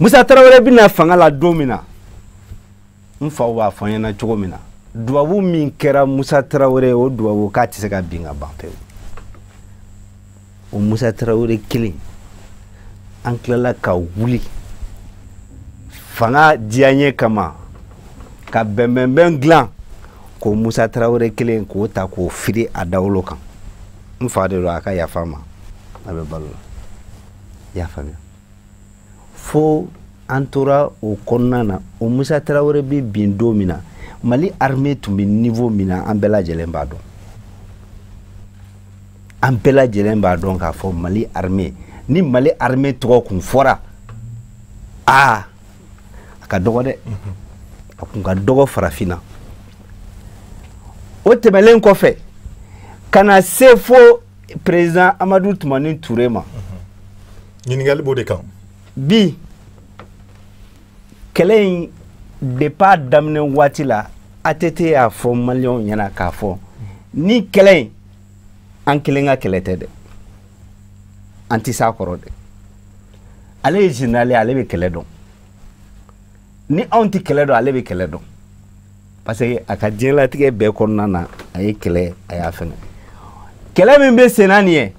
Musa Tarawele bɛna fanga la don min na, n faw b'a fɔ n ɲɛna cogo min na, dubabu min kɛra Musa Tarawele, o dubabu k'a tɛ se ka bin ka ban pewu. O Musa Tarawele kelen, an tilala ka wuli fanga diyaɲɛ kama ka bɛnbɛnbɛn dilan k'o Musa Tarawele kelen k'o ta k'o firi a dawolo kan. N fa de don, a ka yafa n ma, a bɛ balo la. I y'a faamuya? Fo an tora o kɔnɔna na. O Musa Tarawele bɛ bin don min na, Mali armée tun bɛ niveau min na, an bɛɛ lajɛlen b'a dɔn. An bɛɛ lajɛlen b'a dɔn k'a fɔ Mali armée, ni Mali armée tɔgɔ kun fɔra, aa, a ka dɔgɔ dɛ, a kun ka dɔgɔ farafinna. O tɛmɛlen kɔfɛ, ka na se fo président Amadu Tumani Ture ma. Ɲininkali b'o de kan. Bi kɛlɛ in, depuis a daminɛ waati la, ATT y'a fɔ maliyɛnw ɲɛna k'a fɔ ni kɛlɛ in, an kelen ka kɛlɛ tɛ dɛ, an tɛ s'a kɔrɔ dɛ. Ale ye général ye, ale bɛ kɛlɛ dɔn. Ni anw tɛ kɛlɛ dɔn, ale bɛ kɛlɛ dɔn, parce que a ka diɲɛlatigɛ bɛɛ kɔnɔna na, a ye kɛlɛ, a y'a fɛngɛ. Kɛlɛ min bɛ sen na nin ye,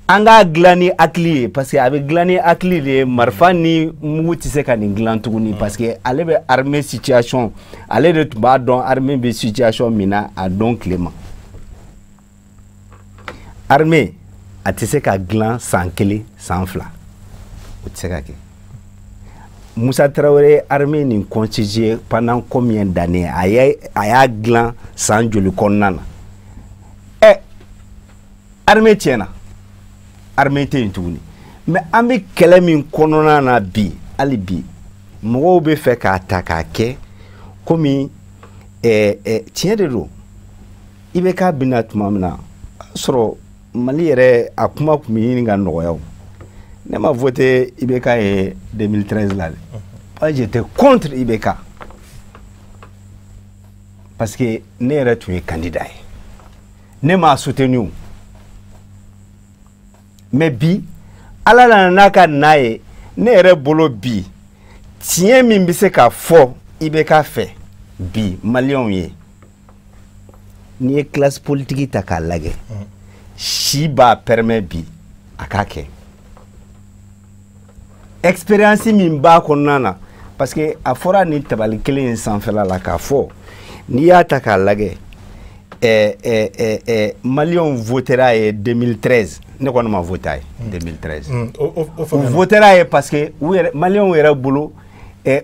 an k'a dilan ni hakili ye, parce que a bɛ dilan ni hakili de ye. Marifa ni mugu tɛ se ka nin dilan tuguni, parce que ale bɛ armée situation, ale de tun b'a dɔn armée bɛ situation min na a dɔn tile ma. Armée a tɛ se ka dilan san 1, san 2, o tɛ se ka kɛ. Musa Tarawele armée nin constitué pendant combien d'années? A y'a dilan san joli kɔnɔna na? Ɛ, armée tiɲɛna, armée tɛ yen tuguni. Mais an bɛ kɛlɛ min kɔnɔna na bi, hali bi mɔgɔw bɛ fɛ k'a ta k'a kɛ komi tiɲɛ de don. IBK bɛna tuma min na, sɔrɔ Mali yɛrɛ a kuma tun bɛ ɲini ka nɔgɔya. O ne ma voté IBK ye 2013 la dɛ. Moi, j'étais contre IBK parce que ne yɛrɛ tun ye candidat ye, ne m'a soutenu o. Mais bi, Ala nana n'a ka na ye. Ne yɛrɛ bolo bi, tiɲɛ min bɛ se ka fɔ IBK fɛ bi maliyɛnw ye, n'i ye classe politique ta k'a lajɛ, si b'a permet bi a k'a kɛ. Expérience min b'a kɔnɔna na, parce que a fɔra nin tabali kelen in sanfɛla la k'a fɔ n'i y'a ta k'a lajɛ, Maliyɛnw votera ye 2013, ne kɔni ma voté a ye 2013. U votera ye parce que u yɛrɛ, Maliyɛnw yɛrɛ bolo,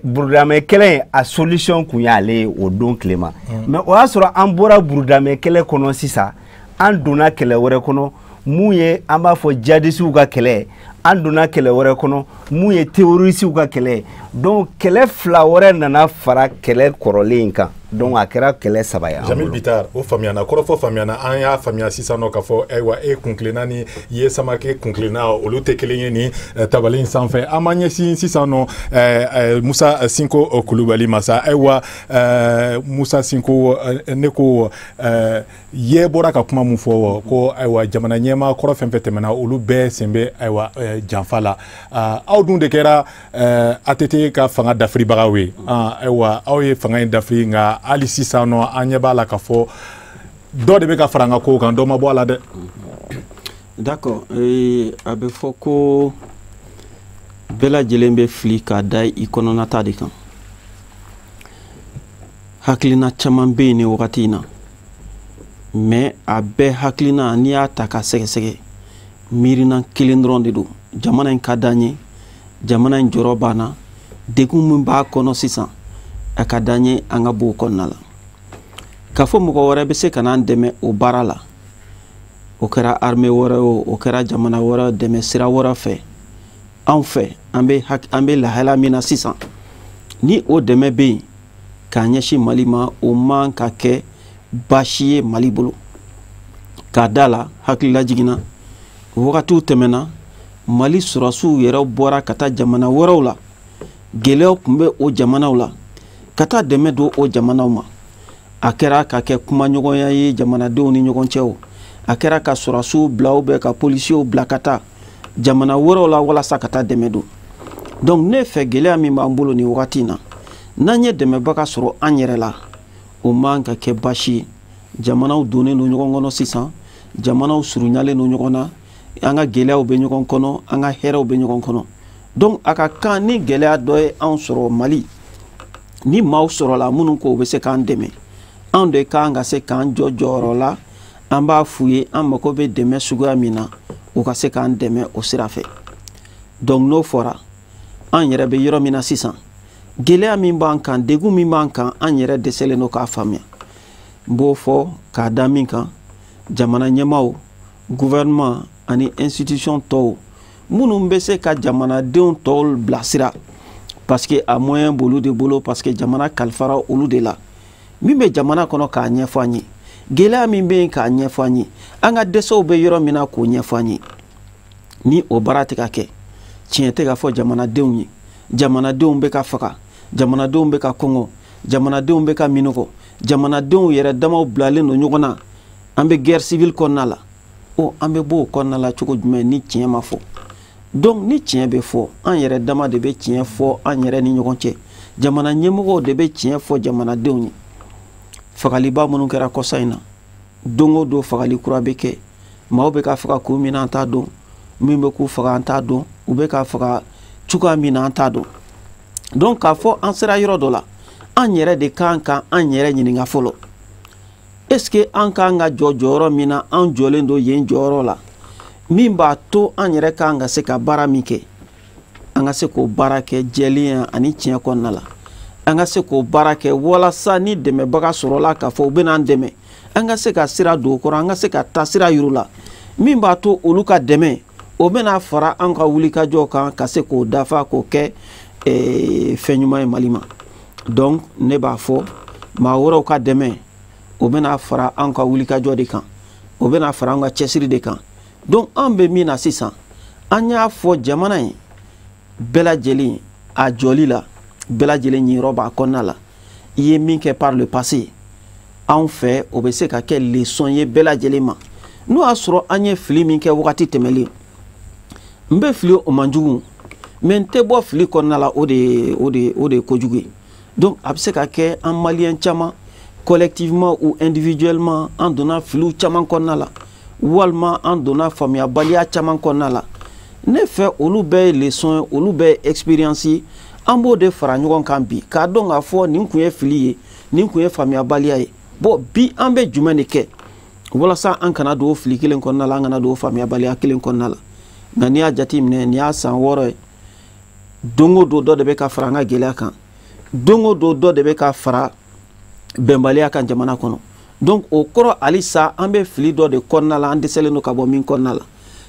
burudamɛ kɛlɛ in, a solution kun y'ale ye o don tilema. Mais o y'a sɔrɔ an bɔra burudamɛ kɛlɛ kɔnɔ sisan, an donna kɛlɛ wɛrɛ kɔnɔ mun ye, an b'a fɔ jadisiw ka kɛlɛ, an donna kɛlɛ wɛrɛ kɔnɔ mun ye terrorisiw ka kɛlɛ. Donc kɛlɛ fila wɛrɛ nana fara kɛlɛ kɔrɔlen in kan, donc a kɛra kɛlɛ saba ye an Jamil bolo. Bitar, o faamuyana, kɔrɔfɔ faamuyana. An y'a faamuya sisan nɔ k'a fɔ ayiwa, e kunkilenna ni ye Samake kunkilenna, olu tɛ kelen ye nin tabali in sanfɛ. An b'an ɲɛsin sisan nɔ Musa Sinko Kulubali ma sa. Ayiwa, Musa Sinko, ne ko ye bɔra ka kuma mun fɔ ko ayiwa, jamana ɲɛmaa kɔrɔ fɛn fɛn tɛmɛna, olu bɛɛ sen bɛ ayiwa janfa la. Aw dun de kɛra ATT ka fanga dafiribagaw ye. Ayiwa, aw ye fanga in dafiri, nka hali sisan nɔ an ɲɛ b'a la k'a fɔ dɔ de bɛ ka fara an ka kow kan, dɔ ma bɔ a la dɛ. D'accord, a bɛ fɔ ko bɛɛ lajɛlen bɛ fili k'a da i kɔnɔnata de kan. Hakilina caman bɛ yen nin wagati in na, mais a bɛɛ hakilina, n'i y'a ta ka sɛgɛsɛgɛ, miirina kelen dɔrɔn de don. Jamana in ka d'an ye, jamana in jɔyɔrɔ b'an na, degun min b'a kɔnɔ sisan, a ka d'an ye an ka bɔ o kɔnɔna la. K'a fɔ mɔgɔ wɛrɛ bɛ se ka n'an dɛmɛ o baara la, o kɛra armée wɛrɛ o, o kɛra jamana wɛrɛ, dɛmɛ sira wɛrɛ fɛ, anw fɛ, an bɛ lahala min na sisan, ni o dɛmɛ bɛ yen k'a ɲɛsin Mali ma, o man ka kɛ baasi ye Mali bolo. K'a da la hakilila jiginna, wagatiw tɛmɛna, Mali sɔrɔsiw yɛrɛ bɔra ka taa jamana wɛrɛw la, gɛlɛyaw tun bɛ o jamanaw la, ka taa dɛmɛ don o jamanaw ma. A kɛra ka kɛ kumaɲɔgɔnya ye jamanadenw ni ɲɔgɔn cɛ, o a kɛra ka sɔrɔsiw bila ou bien ka polisiw bila ka taa jamana wɛrɛw la walasa ka taa dɛmɛ don. Donc ne fɛ, gɛlɛya min b'an bolo nin wagati in na, n'an ye dɛmɛbaga sɔrɔ an yɛrɛ la, o man ka kɛ baasi ye. Jamanaw donnen don ɲɔgɔn kɔnɔ sisan, jamanaw surunyalen don ɲɔgɔn na, an ka gɛlɛyaw bɛ ɲɔgɔn kɔnɔ, an ka hɛrɛw bɛ ɲɔgɔn kɔnɔ. Donc a ka kan ni gɛlɛya dɔ ye anw sɔrɔ Mali, ni maaw sɔrɔla minnu ko u bɛ se k'an dɛmɛ, anw de kan ka se k'an jɔ jɔyɔrɔ la. An b'a f'u ye an mago bɛ dɛmɛ suguya min na, u ka se k'an dɛmɛ o sira fɛ. Donc n'o fɔra, an yɛrɛ bɛ yɔrɔ min na sisan, gɛlɛya min b'an kan, degun min b'an kan, an yɛrɛ dɛsɛlen don k'a faamuya. N b'o fɔ k'a da min kan, jamana ɲɛmaaw, gouvernement ani institution tɔw minnu bɛ se ka jamanadenw tɔw bilasira, parce que a moyen b'olu de bolo, parce que jamana kalifara olu de la. Min bɛ jamana kɔnɔ k'a ɲɛfɔ an ye, gɛlɛya min bɛ yen k'a ɲɛfɔ an ye, an ka dɛsɛw bɛ yɔrɔ min na k'o ɲɛfɔ an ye. Ni o baara tɛ ka kɛ, tiɲɛ tɛ ka fɔ jamanadenw ye, jamanadenw bɛ ka faga, jamanadenw bɛ ka kɔngɔ, jamanadenw bɛ ka minɔgɔ, jamanadenw yɛrɛ damaw bilalen don ɲɔgɔn na, an bɛ guerre civile kɔnɔna la. O an bɛ bɔ o kɔnɔna la cogo jumɛn ni tiɲɛ ma fɔ? Donc ni tiɲɛ bɛ fɔ, an yɛrɛ dama de bɛ tiɲɛ fɔ an yɛrɛ ni ɲɔgɔn cɛ, jamana ɲɛmɔgɔw de bɛ tiɲɛ fɔ jamanadenw ye. Fagaliba minnu kɛra kɔsa in na, don o don fagali kura bɛ kɛ, maaw bɛ ka faga kun min na, an t'a dɔn, min bɛ k'u faga, an t'a dɔn, u bɛ ka faga cogoya min na, an t'a dɔn. Donc k'a fɔ an sera yɔrɔ dɔ la, an yɛrɛ de kan ka an yɛrɛ ɲininka fɔlɔ: est ce que an kan ka jɔ jɔyɔrɔ min na, an jɔlen don yen jɔyɔrɔ la, min b'a to an yɛrɛ kan ka se ka baara min kɛ, an ka se k'o baara kɛ jɛlenya ani tiɲɛ kɔnɔna la, an ka se k'o baara kɛ walasa ni dɛmɛbaga sɔrɔla k'a fɔ u bɛna an dɛmɛ, an ka se ka sira don o kɔrɔ, an ka se ka taa sira yir'u la min b'a to olu ka dɛmɛ o bɛna fara an ka wulikajɔ kan ka se k'o dafa, k'o kɛ fɛn ɲuman ye Mali ma. Donc ne b'a fɔ, maa wɛrɛw ka dɛmɛ, o bɛna fara an ka wulikajɔ de kan, o bɛna fara an ka cɛsiri de kan. Donc an bɛ min na sisan, an y'a fɔ jamana in bɛɛ lajɛlen a jɔli la, bɛɛ lajɛlen ɲiyɔrɔ b'a kɔnɔna la. I ye min kɛ par le passé, anw fɛ, o bɛ se ka kɛ leçon ye bɛɛ lajɛlen ma. N'o y'a sɔrɔ an ye fili min kɛ wagati tɛmɛlen, n bɛ fili, o man jugu, mais n tɛ bɔ fili kɔnɔna la, o de ye kojugu ye. Donc a bɛ se ka kɛ an Maliyɛn caman, collectivement ou individuellement, an donna filiw caman kɔnɔna la, walima an donna faamuyabaliya caman kɔnɔna la. Ne fɛ, olu bɛɛ ye leçon ye, olu bɛɛ ye expérience ye. An b'o de fara ɲɔgɔn kan bi k'a dɔn k'a fɔ nin kun ye fili ye, nin kun ye faamuyabaliya ye. Bon, bi an bɛ jumɛn de kɛ walasa an kana don o fili kelen kɔnɔna la, an kana don o faamuyabaliya kelen kɔnɔna la? Nka n'i y'a jateminɛ, nin y'a san 6 ye, don o don dɔ de bɛ ka fara an ka gɛlɛya kan, don o don dɔ de bɛ ka fara bɛnbaliya kan jamana kɔnɔ. Donc o kɔrɔ, halisa an bɛ fili dɔ de kɔnɔna la, an dɛsɛlen don ka bɔ min kɔnɔna la.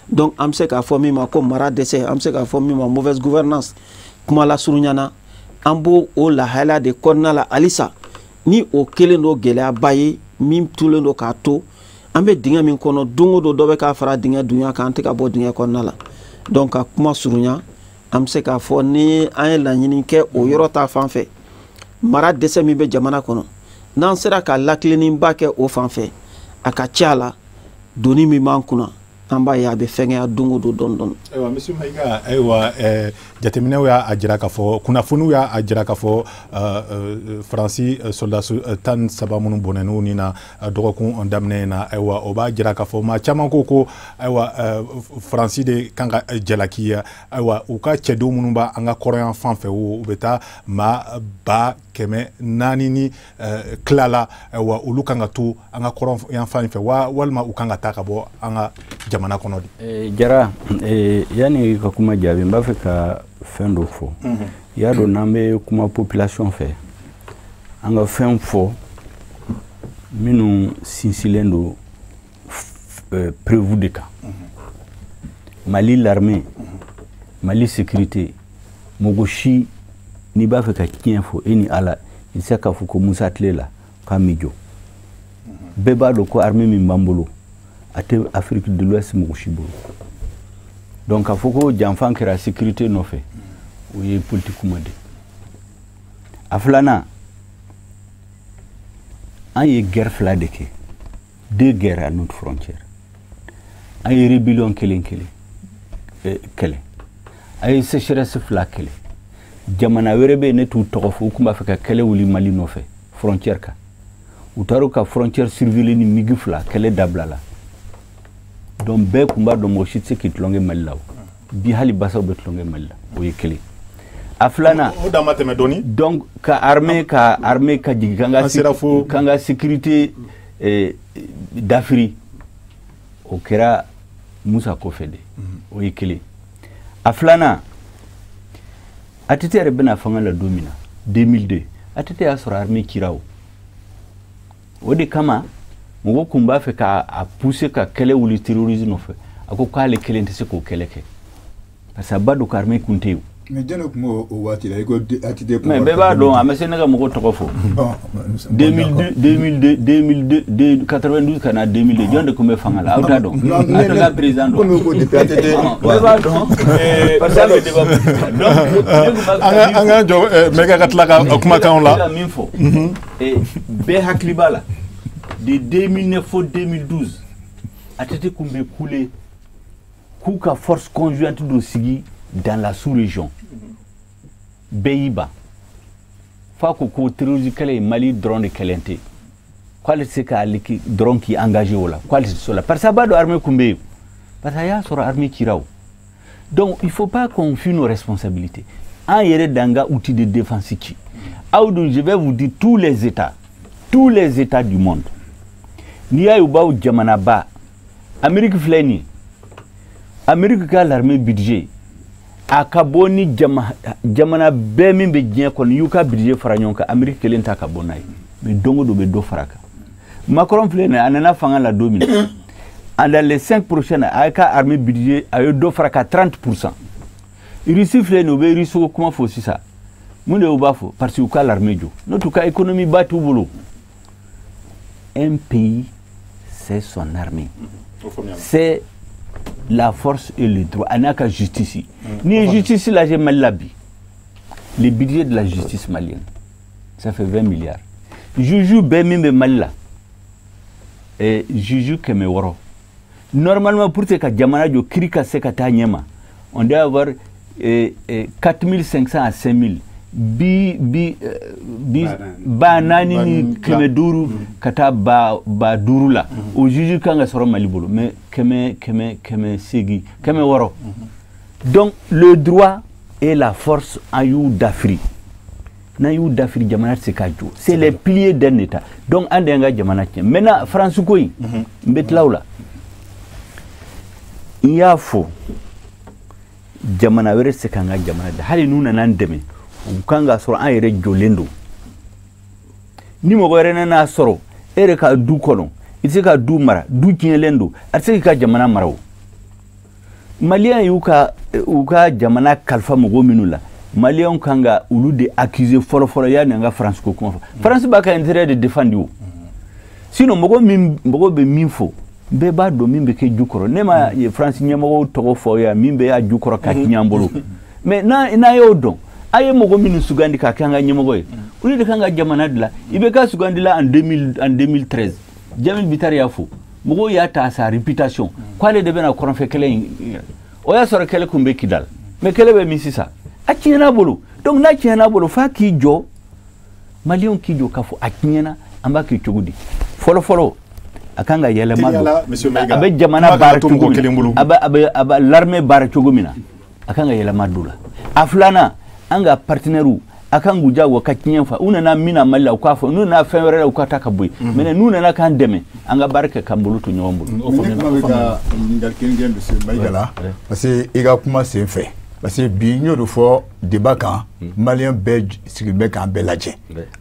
Donc an bɛ se k'a fɔ min ma ko mara dɛsɛ, an bɛ se k'a fɔ min ma mauvaise gouvernance. Kuma lasurunya na, an b'o o lahalaya de kɔnɔna la halisa, ni o kɛlen don gɛlɛyaba ye min tulen don k'a to an bɛ dingɛ min kɔnɔ, don o don dɔ bɛ k'a fara dingɛ dunya kan, an tɛ ka bɔ dingɛ kɔnɔna la. Donc ka kuma surunya, an bɛ se k'a fɔ ni an ye laɲini kɛ o yɔrɔ ta fan fɛ, mara dɛsɛ min bɛ jamana kɔnɔ, n'an sera ka lakilenniba kɛ o fan fɛ, a ka ca la doni min b'an kunna, an b'a ye a bɛ fɛngɛya don o don dɔɔni dɔɔni. Ayiwa, monsieur Mayiga, ayiwa, jateminɛw y'a jira k'a fɔ, kunnafoniw y'a jira k'a fɔ, Faransi soldats 13 minnu bɔnɛn'u ni na dɔgɔkun daminɛ in na, ayiwa, o b'a jira k'a fɔ maa caman ko ayiwa, Faransi de kan ka jalaki. Ayiwa, u ka cɛdenw minnu b'an ka kɔrɔyan fan fɛ, u bɛ taa maa 400 ni tila la, ayiwa, olu kan ka to an ka kɔrɔn yan fan fɛ wa, walima u kan ka taa ka bɔ an ka jamana kɔnɔ de? Jara, yanni ka kuma jaabi, n b'a fɛ ka fɛn dɔ fɔ. I y'a dɔn, n'an bɛ kuma population fɛ, an ka fɛn fɔ minnu sinsinlen don preuve de kan. Mali l'armée, Mali sécurité, mɔgɔ si n'i b'a fɛ ka tiɲɛ fɔ e ni Ala, i tɛ se k'a fɔ ko Musa tile la k'a m'i jɔ. Bɛɛ b'a dɔn ko armée min b'an bolo, a tɛ Afrique de l'Ouest mɔgɔ si bolo. Donc k'a fɔ ko janfan kɛra sécurité nɔfɛ, o ye politique kuma de. A filanan, an ye guerre fila de kɛ, deux guerres à notre frontière. An ye rébellion kelen kelen kɛlɛ, an ye sécheresse fila kɛlɛ. Jamana wɛrɛ bɛ yen, ne t'u tɔgɔ fɔ, u tun b'a fɛ ka kɛlɛ wuli Mali nɔfɛ frontière kan. U taara u ka frontière surveiller ni MiG fila, kɛlɛ dabila la. Donc bɛɛ tun b'a dɔn, mɔgɔ si tɛ se k'i tulonkɛ Mali la. O bi, hali basaw bɛ tulonkɛ Mali la. O ye kelen. A filanan, o dan ma tɛmɛ dɔɔni. Donc ka armée ka jigin k'an ka An sera fo k'an ka sécurité dafiri, o kɛra Musa kɔfɛ de. O ye kelen. A filanan, ATT yɛrɛ bɛna fanga la don min na, 2002, ATT y'a sɔrɔ armée cira. O de kama mɔgɔ kun b'a fɛ k'a pousser ka kɛlɛ wuli terrorisme nɔfɛ. A ko k'ale kelen tɛ se k'o kɛlɛ kɛ, parce que a b'a dɔn ko armée kun tɛ yen. Mais jɔn de tun b'o o waati la? I ko ATT? Mais bɛɛ b'a dɔn, a ma se ne ka mɔgɔw tɔgɔ fɔ. 2002, 2002, 2002, 92 ka na 2002, jɔn de tun bɛ fanga la? Aw t'a dɔn, a tɛ ka président dɔn. Komi ko depuis ATT. Bɛɛ b'a dɔn, parce que an bɛ débat politique la. Donc ne tun b'a fɛ ka An k'an jɔ, Mɛka ka tila ka kumakanw la. Ne ka min fɔ, bɛɛ hakili b'a la, de 2009 fo 2012, ATT tun bɛ kule k'u ka force conjointe dɔ sigi dans la sous-région. Bɛɛ y'i ban f'a ko ko terrorisme kɛlɛ ye Mali dɔrɔn de kɛlɛ tɛ, k'ale tɛ se k'ale dɔrɔn k'i engagé o la, k'ale tɛ se o la, parce que a b'a dɔn armée kun bɛ yen, parce que a y'a sɔrɔ armée cira o. Donc il faut pas qu'on fuit nos responsabilités. An yɛrɛ d'an ka outil de défense ci. Aw dun, je vais vous dire, tous les états, tous les états du monde, n'i y'a ye u b'aw jamanaba, Amérique filɛ nin ye, Amérique ka l'armée budget a ka bɔ ni jamana bɛɛ min bɛ diɲɛ kɔnɔ y'u ka budget fara ɲɔgɔn kan, Amérique kelen ta ka bɔ n'a ye. Mais don o don bɛ dɔ fara a kan. Macron filɛ nin ye, a nana fanga la don min na, dans les 5 prochaines, a ka armée budget a ye dɔ fara ka 30%. Russie filɛ nin ye, u bɛ Russie ko kuma fɔ sisan. Mun de y'u b'a fɔ? Parce que u ka l'armée jɔ, n'o tɛ u ka économie ba t'u bolo. Un pays, c'est son armée, c'est la force et le droit, a n'a ka justice. N'i ye justice lajɛ Mali la bi, le budget de la justice malienne, ça fait 20 milliards. Juge bɛɛ min bɛ Mali la, juge 600, normalement, pour que ka jamana jɔ, kiiri ka se ka taa ɲɛma, on doit avoir 4500 à 5000, bi 4500 ka taa 5000 la. O juge kan ka sɔrɔ Mali bolo, mais kɛmɛ kɛmɛ 800, 600. Donc le droit et la force, an y'u dafiri. N'an y'u dafiri, jamana tɛ se ka jɔ. C'est les piliers d'un état. Donc an de y'an ka jamana tiɲɛ. Maintenant, France ko in, n bɛ tila o la. N y'a fɔ, jamana wɛrɛ tɛ se k'an ka jamana da. Hali n'u nana an dɛmɛ, u kan k'a sɔrɔ an yɛrɛ jɔlen don. Ni mɔgɔ wɛrɛ nan'a sɔrɔ e yɛrɛ ka du kɔnɔ, i tɛ se ka du mara, du tiɲɛlen don, a tɛ se k'i ka jamana mara. O Maliyɛn y'u ka u ka jamana kalifa mɔgɔ minnu la, Maliyɛnw kan ka olu de accuser fɔlɔ fɔlɔ yanni an ka France ko kuma fɔ. France b'a ka intérêt de défendre o. Sinon mɔgɔ min, mɔgɔ bɛ min fɔ, bɛɛ b'a dɔn min bɛ kɛ ju kɔrɔ. Ne ma France ɲɛmɔgɔw tɔgɔ fɔ yan, min bɛ a ju kɔrɔ ka tiɲɛ an bolo. Mais n'a y'o dɔn, a ye mɔgɔ minnu sugandi k'a kɛ an ka ɲɛmɔgɔ ye, olu de kan ka jamana dilan. I bɛ ka sugandila en 2000, en 2013, Jamil Bittar y'a fɔ, mɔgɔw y'a ta sa réputation k'ale de bɛna kɔrɔnfɛ kɛlɛ in. O y'a sɔrɔ kɛlɛ kun bɛ Kidal, mais kɛlɛ bɛ min sisan? A tiɲɛna bolo. Donc n'a tiɲɛna bolo, f'a k'i jɔ, Maliyɛnw k'i jɔ k'a fɔ a tiɲɛna, an b'a kɛ cogo di? Fɔlɔ fɔlɔ, a kan ka yɛlɛma don. A bɛ jamana baara cogo min, a bɛ l'armée baara cogo min na, a kan ka yɛlɛma don la. A filanan, an ka partenaires, a kan k'u jagoya ka tiɲɛ fɔ. U nana min na Mali la, u k'a fɔ. N'u nana fɛn wɛrɛ la, u ka taa ka bɔ yen. Mais n'u nana k'an dɛmɛ, an ka baara kɛ k'an bolo to ɲɔgɔn bolo. Ne kuma bɛ ka ɲininkali kelen kɛ monsieur Mayiga la, parce que i ka kuma sen fɛ, parce que bi n y'o de fɔ débat kan, Maliyɛn bɛɛ sigilen bɛ k'an bɛɛ lajɛ.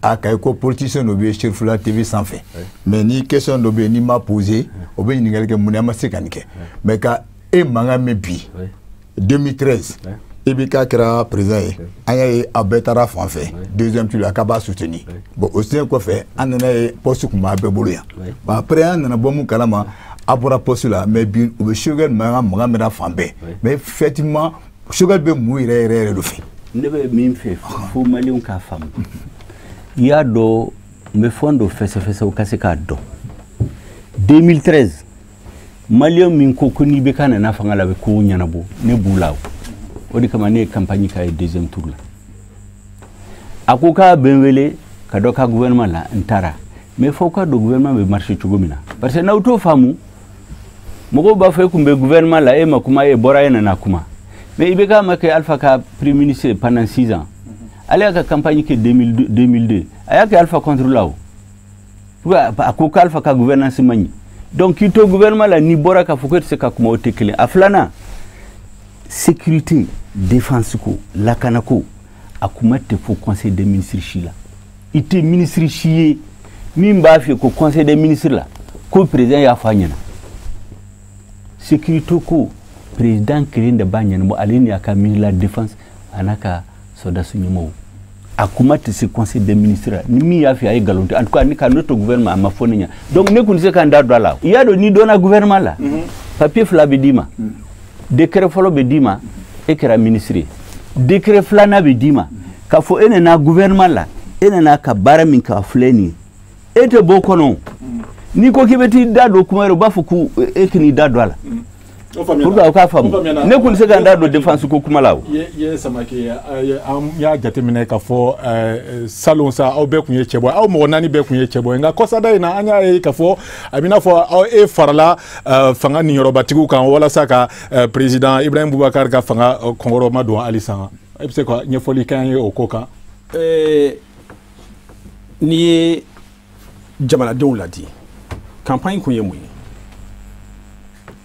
A ka ye ko politicien dɔ bɛ Cherifula TV sanfɛ, mais ni question dɔ bɛ yen n'i ma posé, o bɛ ɲininkali kɛ mun na an ma se ka nin kɛ. Mais ka e mankan mɛn bi, 2013 IBK kɛra président ye, an y'a ye aw bɛɛ taara fan fɛ deuxième tour la k'a b'a soutenir. Bon, o sen kɔfɛ, an nana ye poste tun b'a bɛɛ bolo yan. Bon, après an nana bɔ mun kalama, a bɔra poste la. Mais bi u bɛ Choguel mankan mɛnna fan bɛɛ, mais effectivement Choguel bɛ mun yɛrɛ yɛrɛ yɛrɛ de fɛ? Ne bɛ min fɛ fo Maliyɛnw k'a faamu, i y'a dɔn, n bɛ fɛn dɔ fɛsɛfɛsɛ u ka se k'a dɔn. 2013, Maliyɛn min ko ko n'i bɛ ka nana fanga la, a bɛ kow ɲɛnabɔ, ne b'u la. O de kama ne ye campagne k'a ye deuxième tour la. A ko k'a bɛ n wele ka dɔ ka gouvernement la, n taara. Mais fo ka don gouvernement bɛ marcher cogo min na, parce que n'aw t'o faamu, mɔgɔw b'a fɔ e kun bɛ gouvernement la, e ma kuma, e bɔra, e nana kuma. Mais IBK ma kɛ Alpha ka premier ministre pendant 6 ans. Ale y'a ka campagne kɛ 2002, a y'a kɛ Alpha contre la. O a ko k'Alpha ka gouvernance man ɲi. Donc k'i to gouvernement la, n'i bɔra k'a fɔ ko e tɛ se ka kuma, o tɛ kelen. A filanan, sécurité, défense ko, lakana ko, a kuma tɛ fɔ conseil des ministres si la. I tɛ ministre si ye min b'a fɛ ko conseil des ministres la ko président y'a fɔ a ɲɛna. Sécurité ko, président kelen de b'a ɲɛnabɔ, ale ni a ka ministre de la défense a n'a ka sɔrɔdasi ɲɛmɔgɔw. A kuma tɛ se conseil des ministres la. Ni min y'a fɛ, a ye nkalon tigɛ. En tout cas, ni ka ne to gouvernement, a ma fɔ ne ɲɛna. Donc ne kun tɛ se ka n da don a la. I y'a dɔn, n'i donna gouvernement la, papier fila bɛ d'i ma. Décret fɔlɔ bɛ d'i ma, e kɛra ministre ye. Décret filanan bɛ d'i ma k'a fɔ e nana gouvernement la, e nana ka baara min kɛ, a filɛ nin ye, e tɛ bɔ o kɔnɔ. N'i ko k'i bɛ t'i da don kuma wɛrɛ, u b'a fɔ ko e k'i da don a la. Pour que aw k'a faamu, ne kun tɛ se ka n da don défense ko kuma la o. Ye Samake, an y'a jateminɛ k'a fɔ salon sa, aw bɛɛ kun ye cɛbɔ, aw mɔgɔ naani bɛɛ kun ye cɛbɔ ye. Nka kɔsada in na, an y'a ye k'a fɔ a bɛ n'a fɔ aw e farala fanga niyɔrɔbatigiw kan walasa ka président Ibrahim Boubacar ka fanga kɔnkɔrɔma don halisa. E bɛ se ka ɲɛfɔli k'an ye o ko kan? N'i ye jamanadenw ladi, campagne kun ye mun ye?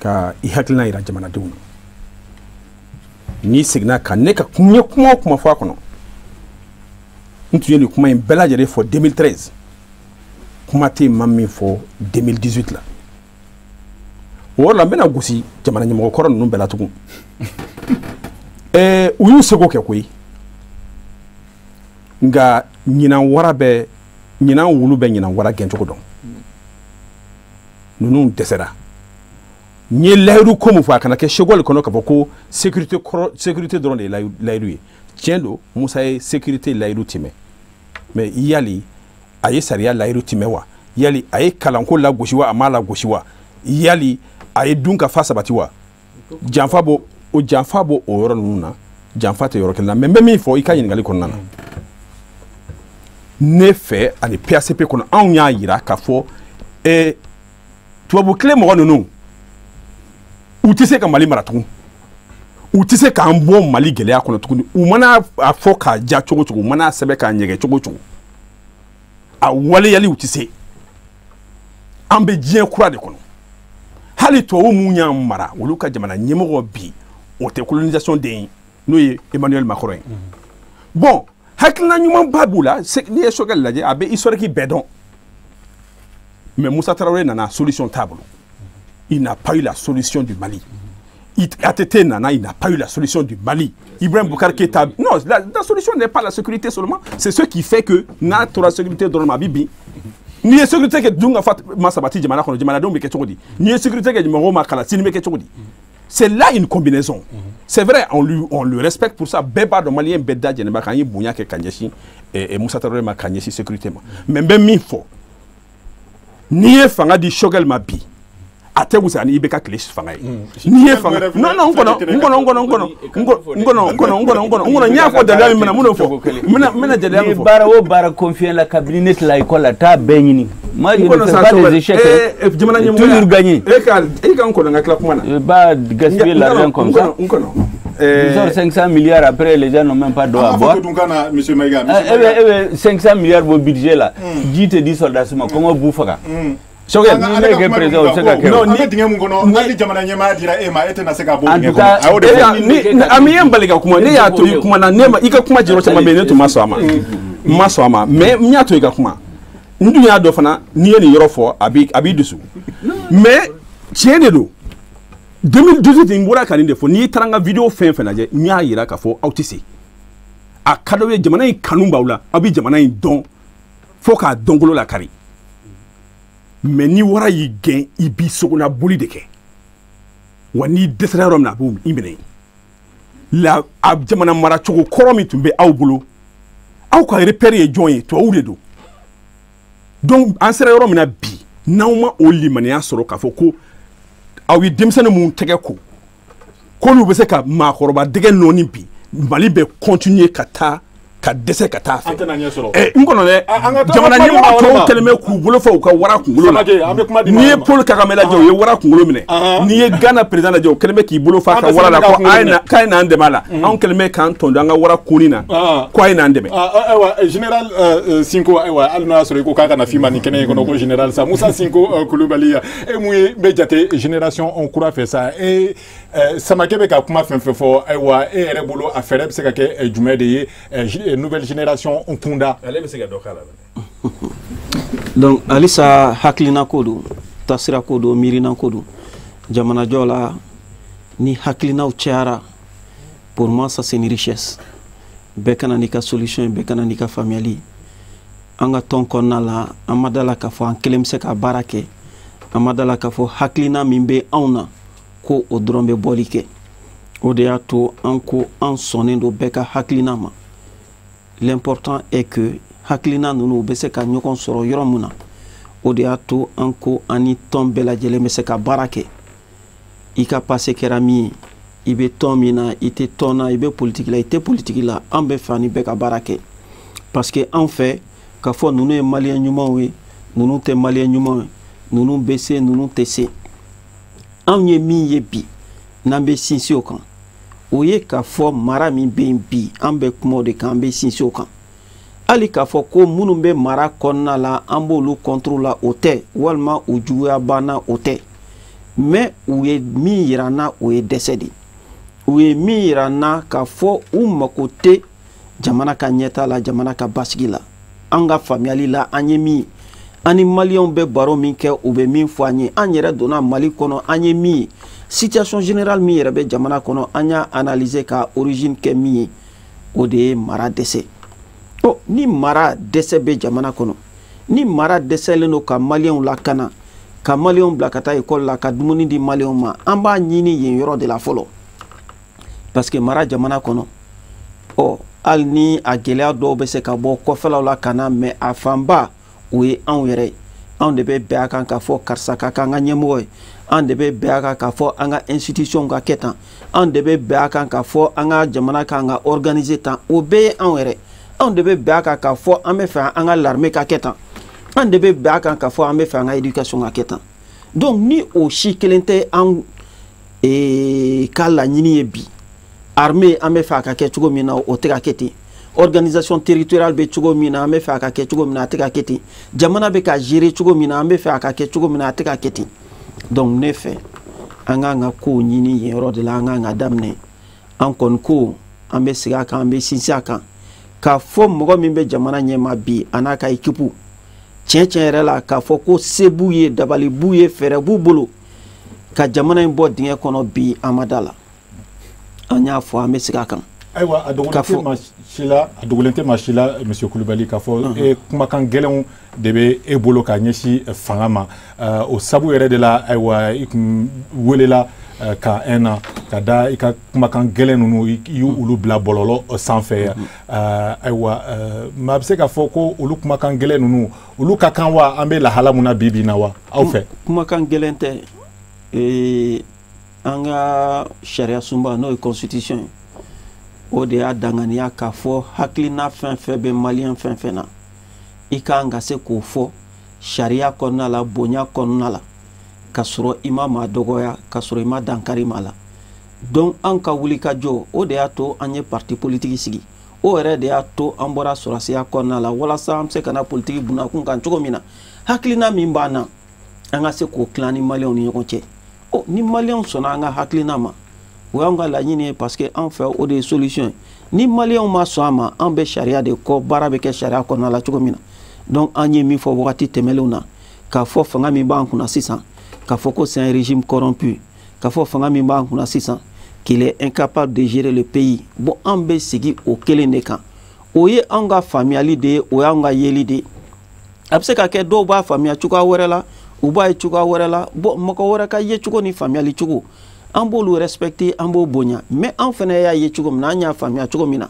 Ka i hakilina yira jamanadenw na. N'i seginna ka ne ka n ye kuma o kuma fɔ a kɔnɔ, n tun ye nin kuma in bɛɛ lajɛlen fɔ 2013, kuma tɛ yen ma min fɔ 2018 la. O yɔrɔ la, n bɛna gosi jamana ɲɛmɔgɔ kɔrɔ ninnu bɛɛ la tugun. U y'u seko kɛ koyi, nka ɲinan wara bɛ ɲinan, wulu bɛ ɲinan wara gɛncogo dɔn. Ninnu dɛsɛra. N ye layidu ko min fɔ, a kana kɛ Choguel kɔnɔ k'a fɔ ko sécurité kɔrɔ, sécurité dɔrɔn de ye layidu ye. Tiɲɛ don, Musa ye sécurité layidu tɛmɛ, mais yali a ye sariya layidu tɛmɛ wa? Yali a ye kalanko lagosi wa? A m'a lagosi wa? Yali a ye dun ka fa sabati wa? Janfa b'o o, janfa b'o o yɔrɔ ninnu na, janfa tɛ yɔrɔ kelen na. Mais n bɛ min fɔ i ka ɲininkali kɔnɔna na, ne fɛ ani PACP kɔnɔ, anw y'a yira k'a fɔ tubabu tile mɔgɔ ninnu, u tɛ se ka Mali mara tugun. U tɛ se k'an bɔ Mali gɛlɛya kɔnɔ tuguni. U mana a fɔ k'a ja cogo cogo, u mana sɛbɛn k'a ɲɛgɛn cogo cogo, a waleyali u tɛ se. An bɛ diɲɛ kura de kɔnɔ. Hali tubabu mun y'an mara, olu ka jamana ɲɛmɔgɔ bi, o tɛ colonisation den ye, n'o ye Emmanuel Macron ye. Bon, hakilina ɲumanba b'u la. N'i ye Choguel lajɛ, a bɛ historique bɛɛ dɔn. Mais Moussa Traoré nana, solution t'a bolo. Il n'a pas eu la solution du Mali. ATT nana, il n'a pas eu la solution du Mali. Ibrahim Boubacar Keïta, non, la solution n'est pas la sécurité seulement. C'est ce qui fait que n'a tora sécurité dɔrɔn ma, a bɛ bin. N'i ye sécurité kɛ, dun ka fa ma sabati jamana kɔnɔ, jamanadenw bɛ kɛ cogo di? N'i ye sécurité kɛ, mɔgɔw ma kalan, sini bɛ kɛ cogo di? C'est là une combinaison. C'est vrai, on le respecte pour ça. Bɛɛ b'a dɔn, malien bɛɛ da jɛnɛ b'a kan, an ye bonya kɛ ka ɲɛsin Moussa Traoré ma, ka ɲɛsin sécurité ma. Mais n bɛ min fɔ, n'i ye fanga di Choguel ma bi, a tɛ wusaya ni IBK tile fanga ye. N'i ye fanga, non non, n kɔnɔ n kɔnɔ n kɔnɔ n kɔnɔ n kɔnɔ n kɔnɔ n kɔnɔ n kɔnɔ n kɔnɔ, n y'a fɔ dalila min na, mun n'o fɔ, n bɛna dalila min fɔ. Ni baara o baara confié la, kabini ne tila école la, taa bɛɛ ɲini. Moi, je ne fais pas des échecs. Jamana ɲɛmɔgɔya toujours gagner. E ka n kɔnɔ, n ka tila kuma na. Je vais pas gaspiller l'argent comme ça. N kɔnɔ. Tu sors 500 milliards, après les gens n'ont même pas d'eau à boire. Monsieur Maïga. Eh, 500 milliards au budget là. Ji tɛ di soldats ma, kɔngɔ b'u faga. Choguel, ni ne kɛ président, o tɛ se ka kɛ. Non, ni dingɛ mun kɔnɔ, hali jamana ɲɛmaa dira e ma, e tɛna se ka bɔ En dingɛ tout cas, kɔnɔ. A y'o de fɔ. Ni Ami ye n bali ka kuma, ne y'a to i kuma na, ne ma i ka kuma jɔyɔrɔ caman bɛ yen, ne tun ma sɔn a ma. N ma sɔn a ma, mais n y'a to i ka kuma. N dun y'a dɔn fana, n'i ye nin yɔrɔ fɔ, a b'i dusu. Mais tiɲɛ de don. 2018, n bɔra ka nin de fɔ. N'i taara n ka vidéo fɛn fɛn lajɛ, n y'a yira k'a fɔ aw tɛ se. A ka d'aw ye, jamana in kanu b'aw la, aw bɛ jamana in dɔn fo k'a dɔnkolo lakari. Mais ni wara y'i gɛn, i b'i sogona boli de kɛ. Wa n'i dɛsɛra yɔrɔ min na, a b'o i minɛ. La a jamana maracogo kɔrɔ min tun bɛ aw bolo, aw ka repère ye jɔn ye? Tubabuw de don. Donc an sera yɔrɔ min na bi, n'aw ma o limaniya sɔrɔ k'a fɔ ko aw ye denmisɛnnin mun tɛgɛ ko, k'olu bɛ se ka maakɔrɔba dɛgɛ nɔɔni bi, Mali bɛ continuer ka taa ka dɛsɛ ka taa fɛ. An tɛna ɲɛ sɔrɔ. N kɔnɔ dɛ, An ka taa jamana kuma di ɲɛmɔgɔ ma tɔw yɔrɔ ma. kɛlen bɛ k'u bolo fɔ u ka wara kunkolo la. Samake, an bɛ kuma di N'i ye ma yɔrɔ ma. Paul Kagame lajɛ, o ye wara kunkolo minɛ. N'i ye Ghana président lajɛ, o kɛlen bɛ k'i bolo fa An ka tɛ se wara la ka ko kunkolo a ye minɛ. na, k'a ye n'an dɛmɛ a la. Anw kɛlen bɛ k'an tɔn an ka wara kunni na ko a ye n'an dɛmɛ. Ayiwa, général Sinko, ayiwa, hali n'o y'a sɔrɔ i ko k'a kana f'i ma nin kɛnɛ in kɔnɔ ko général sa, Musa Sinko Kulubali, e mun ye bɛ jate génération kura fɛ sa? E Samakɛ bɛ ka kuma fɛn fɛn fɔ, ayiwa, e yɛrɛ bolo, a fɛɛrɛ bɛ se ka kɛ jumɛn de ye nouvelle génération kunda? Ale bɛ se ka dɔ k'a la. Donc halisa, hakilina ko don, tasira ko don, miirina ko don. Jamanajɔ la, ni hakilinaw cayara, pour moi ça c'est une richesse. Bɛɛ kana n'i ka solution ye, bɛɛ kana n'i ka faamuyali ye. An ka tɔn kɔnɔna la, an ma da la k'a fɔ an kelen bɛ se ka baara kɛ. An ma da la k'a fɔ hakilina min bɛ anw na, ko o dɔrɔn bɛ bɔli kɛ. O de y'a to an ko an sɔnnen don bɛɛ ka hakilina ma. L'important est que hakilina ninnu u bɛ se ka ɲɔgɔn sɔrɔ yɔrɔ mun na. O de y'a to an ko an ni tɔn bɛɛ lajɛlen bɛ se ka baara kɛ. I ka passé kɛra min ye, i bɛ tɔn min na, i tɛ tɔn na, i bɛ politiki la, i tɛ politiki la, an bɛ fɛ ani bɛɛ ka baara kɛ, parce que an fɛ k'a fɔ ninnu ye malien ɲumanw ye, ninnu tɛ malien ɲumanw ye, ninnu bɛ se, ninnu tɛ se. Anw ye min ye bi, n'an bɛ sinsin o kan, o ye k'a fɔ mara min bɛ yen bi, an bɛ kuma o de kan, an bɛ sinsin o kan. Hali k'a fɔ ko minnu bɛ mara kɔnɔna la, an b'olu contre la, o tɛ, walima u juguya banna, o tɛ. Mais u ye min yira n na, o ye dɛsɛ de ye. U ye min yira n na k'a fɔ u mako tɛ jamana ka ɲɛtaa la, jamana ka basigi la. An ka faamuyali la, an ye min ye, an ni maliyɛnw bɛ baro min kɛ, u bɛ min fɔ an ye, an yɛrɛ donna Mali kɔnɔ, an ye min ye, situation générale min yɛrɛ bɛ jamana kɔnɔ, an y'a analyser ka origine kɛ min ye, o de ye mara dɛsɛ. Ɔ, ni mara dɛsɛ bɛ jamana kɔnɔ, ni mara dɛsɛlen don ka maliyɛnw lakana, ka maliyɛnw bila ka taa ekɔli la, ka dumuni di maliyɛnw ma, an b'a ɲini yen yɔrɔ de la fɔlɔ, parce que mara jamana kɔnɔ, ɔ, hali ni a gɛlɛya dɔw bɛ se ka bɔ kɔfɛlaw la ka na, mais a fanba o ye anw yɛrɛ ye. Anw de bɛ bɛn a kan k'a fɔ karisa ka k'an ka ɲɛmɔgɔ ye, an de bɛ bɛn a kan k'a fɔ an ka institution ka kɛ tan, an de bɛ bɛn a kan k'a fɔ an ka jamana kan ka organiser tan. O bɛɛ ye anw yɛrɛ. Anw de bɛ bɛn a kan k'a fɔ an bɛ fɛ an ka l'armée ka kɛ tan, an de bɛ bɛn a kan k'a fɔ an bɛ fɛ an ka éducation ka kɛ tan. Donc ni o si kelen tɛ an ka laɲini ye bi. Armée an bɛ fɛ a ka kɛ cogo min na, o tɛ ka kɛ ten. Organisation territoriale bɛ cogo min na, an bɛ fɛ a ka kɛ cogo min na, a tɛ ka kɛ ten. Jamana bɛ ka gérer cogo min na, an bɛ fɛ a ka kɛ cogo min na, a tɛ ka kɛ ten. Donc ne fɛ, an k'an ka kow ɲini yen yɔrɔ de la, an k'an ka daminɛ. An kɔni ko an bɛ segin a kan, an bɛ sinsin a kan k'a fɔ mɔgɔ min bɛ jamana ɲɛma bi, a n'a ka équipe, tiɲɛ tiɲɛ yɛrɛ la, k'a fɔ ko se b'u ye, dabali b'u ye, fɛɛrɛ b'u bolo ka jamana in bɔ dingɛ kɔnɔ bi, an ma da la. An y'a fɔ, an bɛ segin a kan. Ayiwa, a dogolen tɛ maa si la, a dogolen tɛ maa si la, monsieur Kulubali, k'a fɔ e kumakan gɛlɛnw de bɛ e bolo ka ɲɛsin fanga ma. O sabu yɛrɛ de la, ayiwa, i kun welela ka un na ka da i ka kumakan gɛlɛn ninnu, i y'olu bila bɔlɔlɔ sanfɛ. Ayiwa, maa bɛ se k'a fɔ ko olu kumakan gɛlɛn ninnu, olu ka kan wa? An bɛ lahala mun na bi bi in na wa, aw fɛ? Kumakan gɛlɛn tɛ. An ka sariya sunba, n'o ye constitution ye, o de y'a danganiya k'a fɔ hakilina fɛn fɛn bɛ maliyɛn fɛn fɛn na, i kan ka se k'o fɔ sariya kɔnɔna la, bonya kɔnɔna la, ka sɔrɔ i ma maa dɔgɔya, ka sɔrɔ i ma dankari maa la. Donc an ka wuli ka jɔ, o de y'a to an ye parti politique sigi, o yɛrɛ de y'a to an bɔra sɔrɔsiya kɔnɔna la, walasa an bɛ se ka na politiki bunakun kan cogo min na, hakilina min b'an na, an ka se k'o tilan ni maliyɛnw ni ɲɔgɔn cɛ. Ɔ, ni maliyɛnw sɔnna an ka hakilina ma, o y'anw ka laɲini ye, parce que an fɛ, o de ye solution ye. Ni maliyɛnw ma sɔn a ma, an bɛ sariya de kɔ, baara bɛ kɛ sariya kɔnɔna la cogo min na. Donc an ye min fɔ wagati tɛmɛnlenw na, k'a fɔ fanga min b'an kunna sisan, k'a fɔ ko c'est un régime corrompu, k'a fɔ fanga min b'an kunna sisan, qu'il est incapable de gérer le pays, bon, an bɛ sigi o kelen de kan. O ye anw ka faamuyali de ye, o y'anw ka yeli de ye. A bɛ se ka kɛ dɔw b'a faamuya cogoya wɛrɛ la, u b'a ye cogoya wɛrɛ la. Bon, mɔgɔ wɛrɛ ka ye cogo ni faamuyali cogo, an b'olu respecter, an b'o bonya. Mais an fana y'a ye cogo min na, an y'a faamuya cogo min na,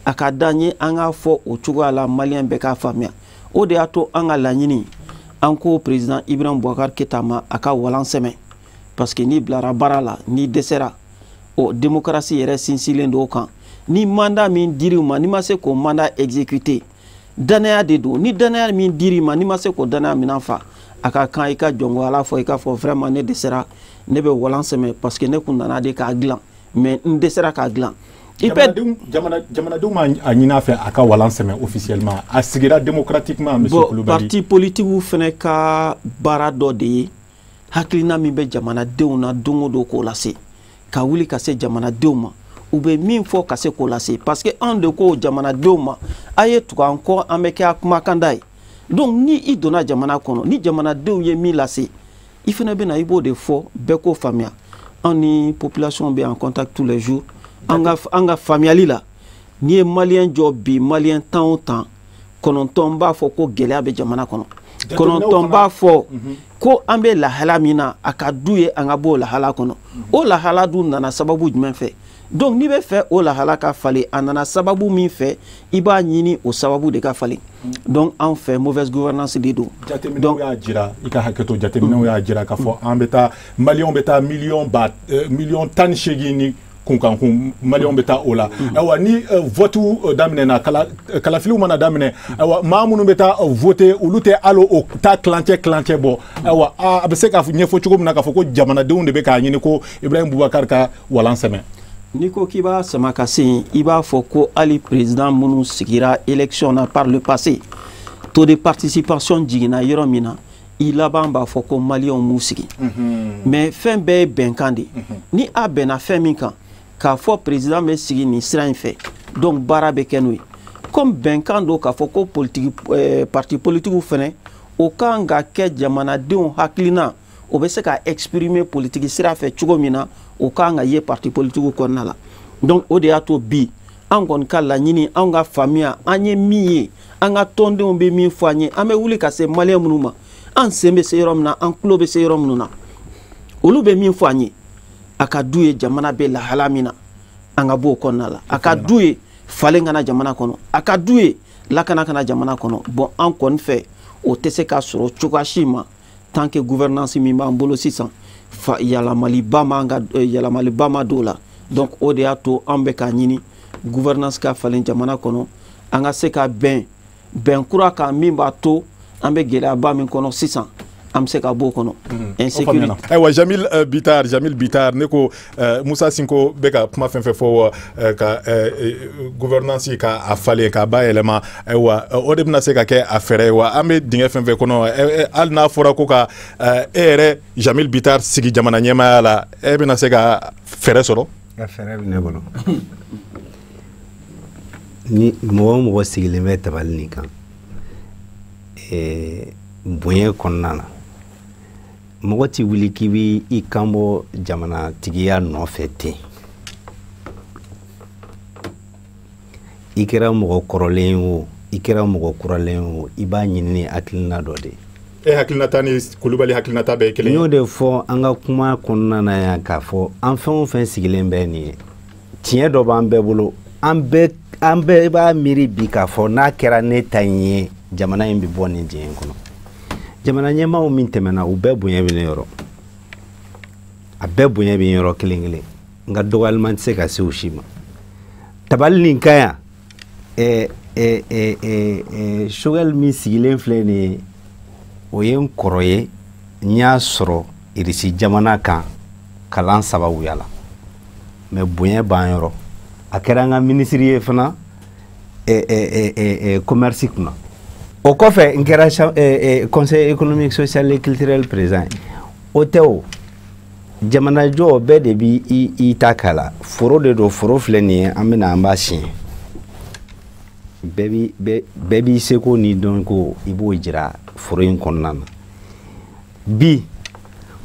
a ka d'an ye an k'a fɔ o cogoya la, maliyɛn bɛɛ k'a faamuya. O de y'a to an ka laɲini, an ko président Ibrahim Boubacar Keïta ma, a ka walan sɛmɛ, parce que n'i bilara baara la, n'i dɛsɛra, o démocratie yɛrɛ sinsinlen don o kan. Ni mandat min dir'i ma, n'i ma se k'o mandat exécuter, danaya de don. Ni danaya min dir'i ma, n'i ma se k'o danaya minɛn fa, a ka kan i ka jɔnko ala fɔ, i k'a fɔ vraiment ne dɛsɛra, ne bɛ walan sɛmɛ, parce que ne kun nana de k'a dilan, mais n dɛsɛra k'a dilan. Jamanadenw ma a ɲini a fɛ a ka walan sɛmɛ officiellement, a sigira démocratiquement, monsieur Bon, Kulubali. Parti politique fana ka baara dɔ de ye hakilina min bɛ jamanadenw na don o don k'o lase, ka wuli ka se jamanadenw ma, u bɛ min fɔ ka se k'o lase, parce que anw de ko jamanadenw ma, a ye tugu an kɔ, an bɛ kɛ a kumakanda ye. Donc ni i donna jamana kɔnɔ, ni jamanadenw ye min lase, i fana bɛ na, i b'o de fɔ, bɛɛ k'o faamuya. Anw ni population bɛ en contact tous les jours. An ka faamuyali la, n'i ye maliyɛn jɔ bi, maliyɛn 10 o 10, 9 b'a fɔ ko gɛlɛya bɛ jamana kɔnɔ, 9 b'a fɔ ko an bɛ lahala min na, a ka du ye an ka bɔ o lahala kɔnɔ. O lahala dun nana sababu jumɛn fɛ? Donc n'i bɛ fɛ o lahala ka falen, a nana sababu min fɛ, i b'a ɲini o sababu de ka falen. Donc an fɛ, mauvaise gouvernance de don. Jateminɛw y'a jira, i ka hakɛ to, jateminɛw y'a jira k'a fɔ an bɛ taa, maliyɛnw bɛ taa miliyɔn ba 18 miliyɔn ni kunkankun, maliyɛnw bɛ taa o la. Ayiwa, ni vote daminɛna, kalafiliw mana daminɛ, ayiwa, maa minnu bɛ taa voter, olu tɛ hali o taa kilancɛ kilancɛ bɔ. Ayiwa, a bɛ se ka ɲɛfɔ cogo min na k'a fɔ ko jamanadenw de bɛ k'a ɲini ko Ibrahim Boubacar ka walan sɛmɛ? N'i ko k'i b'a sama ka se yen, i b'a fɔ ko hali président minnu sigira élection na par le passé, taux de participation jiginna yɔrɔ min na, i laban b'a fɔ ko maliyɛnw m'u sigi. Mais fɛn bɛɛ ye bɛnkan de. Ni a bɛnna fɛn min kan, k'a fɔ président bɛ sigi nin sira in fɛ, donc baara bɛ kɛ n'o ye. Comme bɛnkan don k'a fɔ ko politique, parti politique fɛnɛ, o kan ka kɛ jamanadenw hakilina, o bɛ se ka exprimer politique sira fɛ cogo min na, o kan ka ye parti politique kɔnɔna la. Donc o de y'a to bi, an kɔni ka laɲini, an ka faamuya, an ye min ye, an ka tɔndenw bɛ min fɔ an ye, an bɛ wuli ka se maliyɛn minnu ma, an sen bɛ se yɔrɔ min na, an tulo bɛ se yɔrɔ minnu na, olu bɛ min fɔ an ye, a ka du ye jamana bɛ lahala min na, an ka bɔ o kɔnɔna la. A ka du ye falen kana jamana kɔnɔ, a ka du ye lakana kana jamana kɔnɔ. Bon, an kɔni fɛ, o tɛ se ka sɔrɔ cogoya si ma tant que gouvernance min b'an bolo sisan, fa yɛlɛmaliba man ka yɛlɛmaliba ma don o la. Donc o de y'a to an bɛ k'a ɲini gouvernance ka falen jamana kɔnɔ, an ka se ka bɛn bɛn kura kan min b'a to an bɛ gɛlɛyaba min kɔnɔ sisan. An bɛ se ka bɔ o kɔnɔ insécurité. Ayiwa, Jamil Bitar, ne ko Musa Sinko bɛ ka kuma fɛn fɛn fɔ ka gouvernance ka a falen k'a bayɛlɛma, ayiwa, o de bɛna se ka kɛ a fɛɛrɛ ye wa? An bɛ dingɛ fɛn fɛn kɔnɔ, hali n'a fɔra ko ka e yɛrɛ Jamil Bitar sigi jamana ɲɛmaaya la, e bɛna se ka fɛɛrɛ sɔrɔ? Ka fɛɛrɛ bɛ ne bolo. Ni mɔgɔ o mɔgɔ sigilen bɛ tabali nin kan bonya kɔnɔna na, mɔgɔ ti wuli k'i b'i i kan bɔ jamanatigiya nɔfɛ ten. I kɛra mɔgɔ kɔrɔlen ye o, i kɛra mɔgɔ kuralen ye o, i b'a ɲini ni hakilina dɔ de ye. E hakilinata ni Kulubali hakilinata bɛɛ ye kelen N ye? Y'o de fɔ an ka kuma kɔnɔna na yan k'a fɔ an fɛn o fɛn sigilen bɛ nin ye, tiɲɛ dɔ b'an bɛɛ bolo. An bɛɛ b'a miiri bi k'a fɔ n'a kɛra ne ta in ye, jamana in bɛ bɔ nin diɲɛ in kɔnɔ. Jamana ɲɛmaaw min tɛmɛna, u bɛɛ bonya bɛ ne yɔrɔ, a bɛɛ bonya bɛ n yɔrɔ kelen kelen, nka dɔgɔyalima tɛ se ka se u si ma. Tabali nin ka yan, ɛ ɛ ɛ ɛ Choguel min sigilen filɛ nin ye, o ye n kɔrɔ ye. N y'a sɔrɔ Irisi jamana kan kalan sababuya la, mɛ bonya b'an yɔrɔ. A kɛra an ka minisiri ye fana commerce kunna. O kɔfɛ, n kɛra conseil économique, social et culturel président ye. O tɛ o, jamanajɔ bɛɛ de bi i ta k'a la. Foro de don, foro filɛ nin ye, an bɛna an b'a siɲɛ. Bɛɛ b'i seko n'i dɔnko, i b'o jira foro in kɔnɔna na. Bi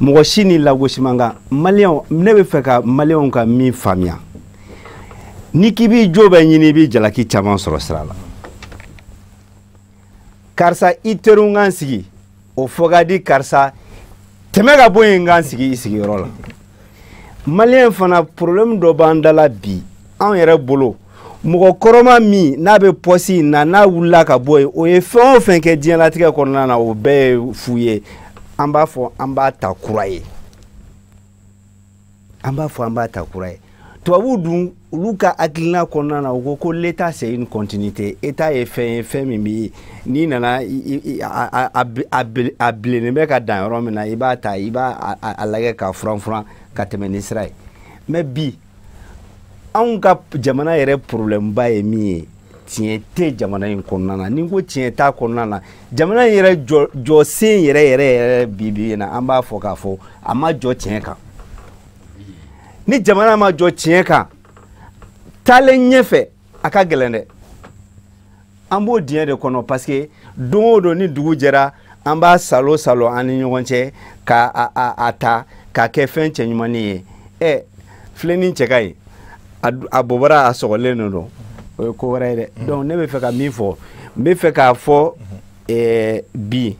mɔgɔ si ni lagosi man kan. Maliyɛnw, ne bɛ fɛ ka maliyɛnw ka min faamuya, ni k'i b'i jo bɛ ɲini, i b'i jalaki caman sɔrɔ sira la. Karisa, i teriw kan sigi, o fɔ ka di. Karisa, tɛmɛ ka bɔ yen, kan sigi i sigiyɔrɔ la. Maliyɛn fana, problème dɔ b'an da la bi. Anw yɛrɛ bolo, mɔgɔ kɔrɔma min n'a bɛ poste in na, n'a wulila ka bɔ yen, o ye fɛn o fɛn kɛ diɲɛlatigɛ kɔnɔna na, o bɛɛ ye fu ye. An b'a fɔ an b'a ta kura ye, an b'a fɔ an b'a ta kura ye. Tubabuw dun, olu ka hakilina kɔnɔna na, u ko ko l'état, c'est une continuité. État ye fɛn ye, fɛn min bi n'i nana, a bilennen bɛ ka dan yɔrɔ min na, i b'a ta, i b'a a lajɛ k'a furan furan ka tɛmɛ ni sira ye. Mais bi anw ka jamana yɛrɛ problème ba ye min ye, tiɲɛ tɛ jamana in kɔnɔna na. Ni n ko tiɲɛ t'a kɔnɔna na, jamana in yɛrɛ jɔsen yɛrɛ yɛrɛ yɛrɛ bi bi in na, an b'a fɔ k'a fɔ a ma jɔ tiɲɛ kan. Ni jamana ma jɔ tiɲɛ kan, taalen ɲɛfɛ a ka gɛlɛn dɛ. An b'o diɲɛ de kɔnɔ, parce que don o don ni dugu jɛra, an b'a salo salo an ni ɲɔgɔn cɛ ka a ta k'a kɛ fɛn cɛɲumannin ye. Ɛ filenin cɛ ka ɲi, a bɔbɔra, a sɔgɔlen de don, o ye ko wɛrɛ ye dɛ. Donc ne bɛ fɛ ka min fɔ, n bɛ fɛ k'a fɔ bi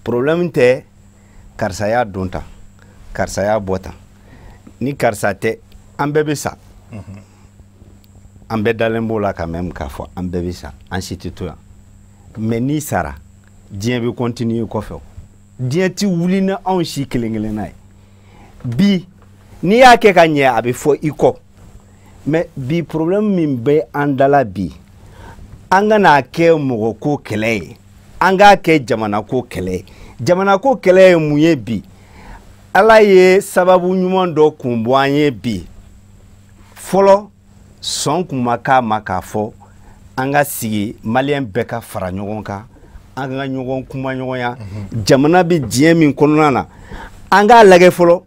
problème tɛ karisa y'a don tan, karisa y'a bɔ tan, ni karisa tɛ, an bɛɛ bɛ sa. An bɛɛ dalen b'o la quand même k'a fɔ an bɛɛ bɛ sa, an si tɛ to yan. Mais n'i sara, diɲɛ bɛ continuer kɔfɛ. O diɲɛ ti wuli ni anw si kelen kelenna ye. Bi n'i y'a kɛ ka ɲɛ, a bɛ fɔ i kɔ. Mais bi problème min bɛ an da la bi, an ka n'a kɛ mɔgɔ ko kɛlɛ ye, an k'a kɛ jamana ko kɛlɛ ye. Jamana ko kɛlɛ ye mun ye? Bi Ala ye sababu ɲuman dɔ kun bɔ an ye. Bi fɔlɔ sɔn kun ma k'a ma k'a fɔ an ka sigi, maliyɛn bɛɛ ka fara ɲɔgɔn kan, an ka ɲɔgɔn kuma ɲɔgɔnya. Jamana bɛ diɲɛ min kɔnɔna na, an k'a lajɛ fɔlɔ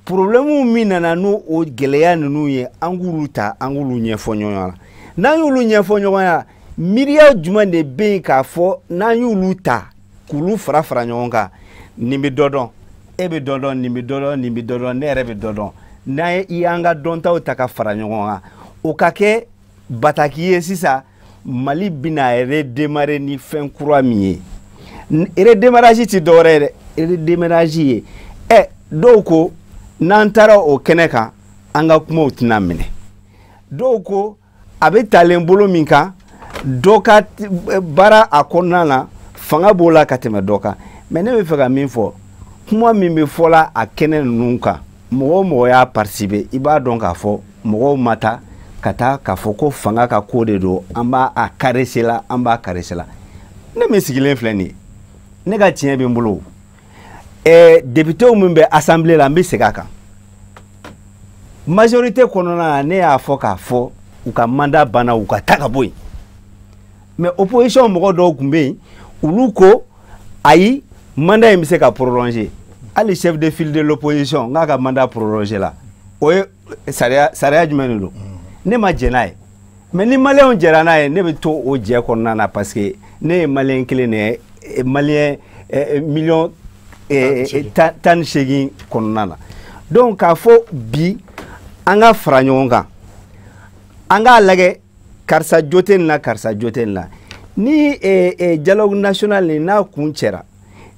problème min nana n'o o gɛlɛya ninnu ye, an k'olu ta, an k'olu ɲɛfɔ ɲɔgɔn na. N'an y'olu ɲɛfɔ ɲɔgɔn na, miiriya jumɛn de bɛ yen k'a fɔ n'an y'olu ta k'olu fara fara ɲɔgɔn kan, nin bɛ dɔ dɔn, e bɛ dɔ dɔn, nin bɛ dɔ dɔn, nin bɛ dɔ dɔn, ne yɛrɛ bɛ dɔ dɔn, n'an ye y'an ka dɔntaw ta ka fara ɲɔgɔn kan, o ka kɛ bataki ye. Sisan Mali bɛna redémarrer ni fɛn kura min ye, redémarrage ti dɔwɛrɛ ye dɛ. Redémarrage ye ɛ dɔw ko n'an taara o kɛnɛ kan, an ka kumaw tɛna minɛ. Dɔw ko a bɛ talen bolo min kan, dɔ ka baara a kɔnɔna na, fanga b'o la ka tɛmɛ dɔ kan. Mais ne bɛ fɛ ka min fɔ, kuma min bɛ fɔla a kɛnɛ ninnu kan, mɔgɔ o mɔgɔ y'a participer, i b'a dɔn k'a fɔ mɔgɔw ma taa ka taa k'a fɔ ko fanga ka ko de don. An b'a a caresser la, an b'a caresser la. Ne min sigilen filɛ nin ye, Ne ka tiɲɛ bɛ n bolo. Député min bɛ assemblée la, n bɛ segin a kan. Majorité kɔnɔna na, ne y'a fɔ k'a fɔ u ka mandat banna, u ka taa ka bɔ yen. Mais opposition mɔgɔ dɔw tun bɛ yen, olu ko ayi, mandat in bɛ se ka prolonger. Hali chef de file de l'opposition, n k'a ka mandat prolonger la, o ye sariya jumɛn de don? Ne ma jɛn n'a ye. Mais ni maliyɛnw jɛra n'a ye, ne bɛ to o jɛ kɔnɔna na, parce que ne ye maliyɛn kelen de ye, maliyɛn miliyɔn 18 kɔnɔna na. Donc k'a fɔ bi an ka fara ɲɔgɔn kan, an k'a lajɛ karisa jo tɛ nin na, karisa jo tɛ nin na. Ni dialogue national nin n'a kun cɛra,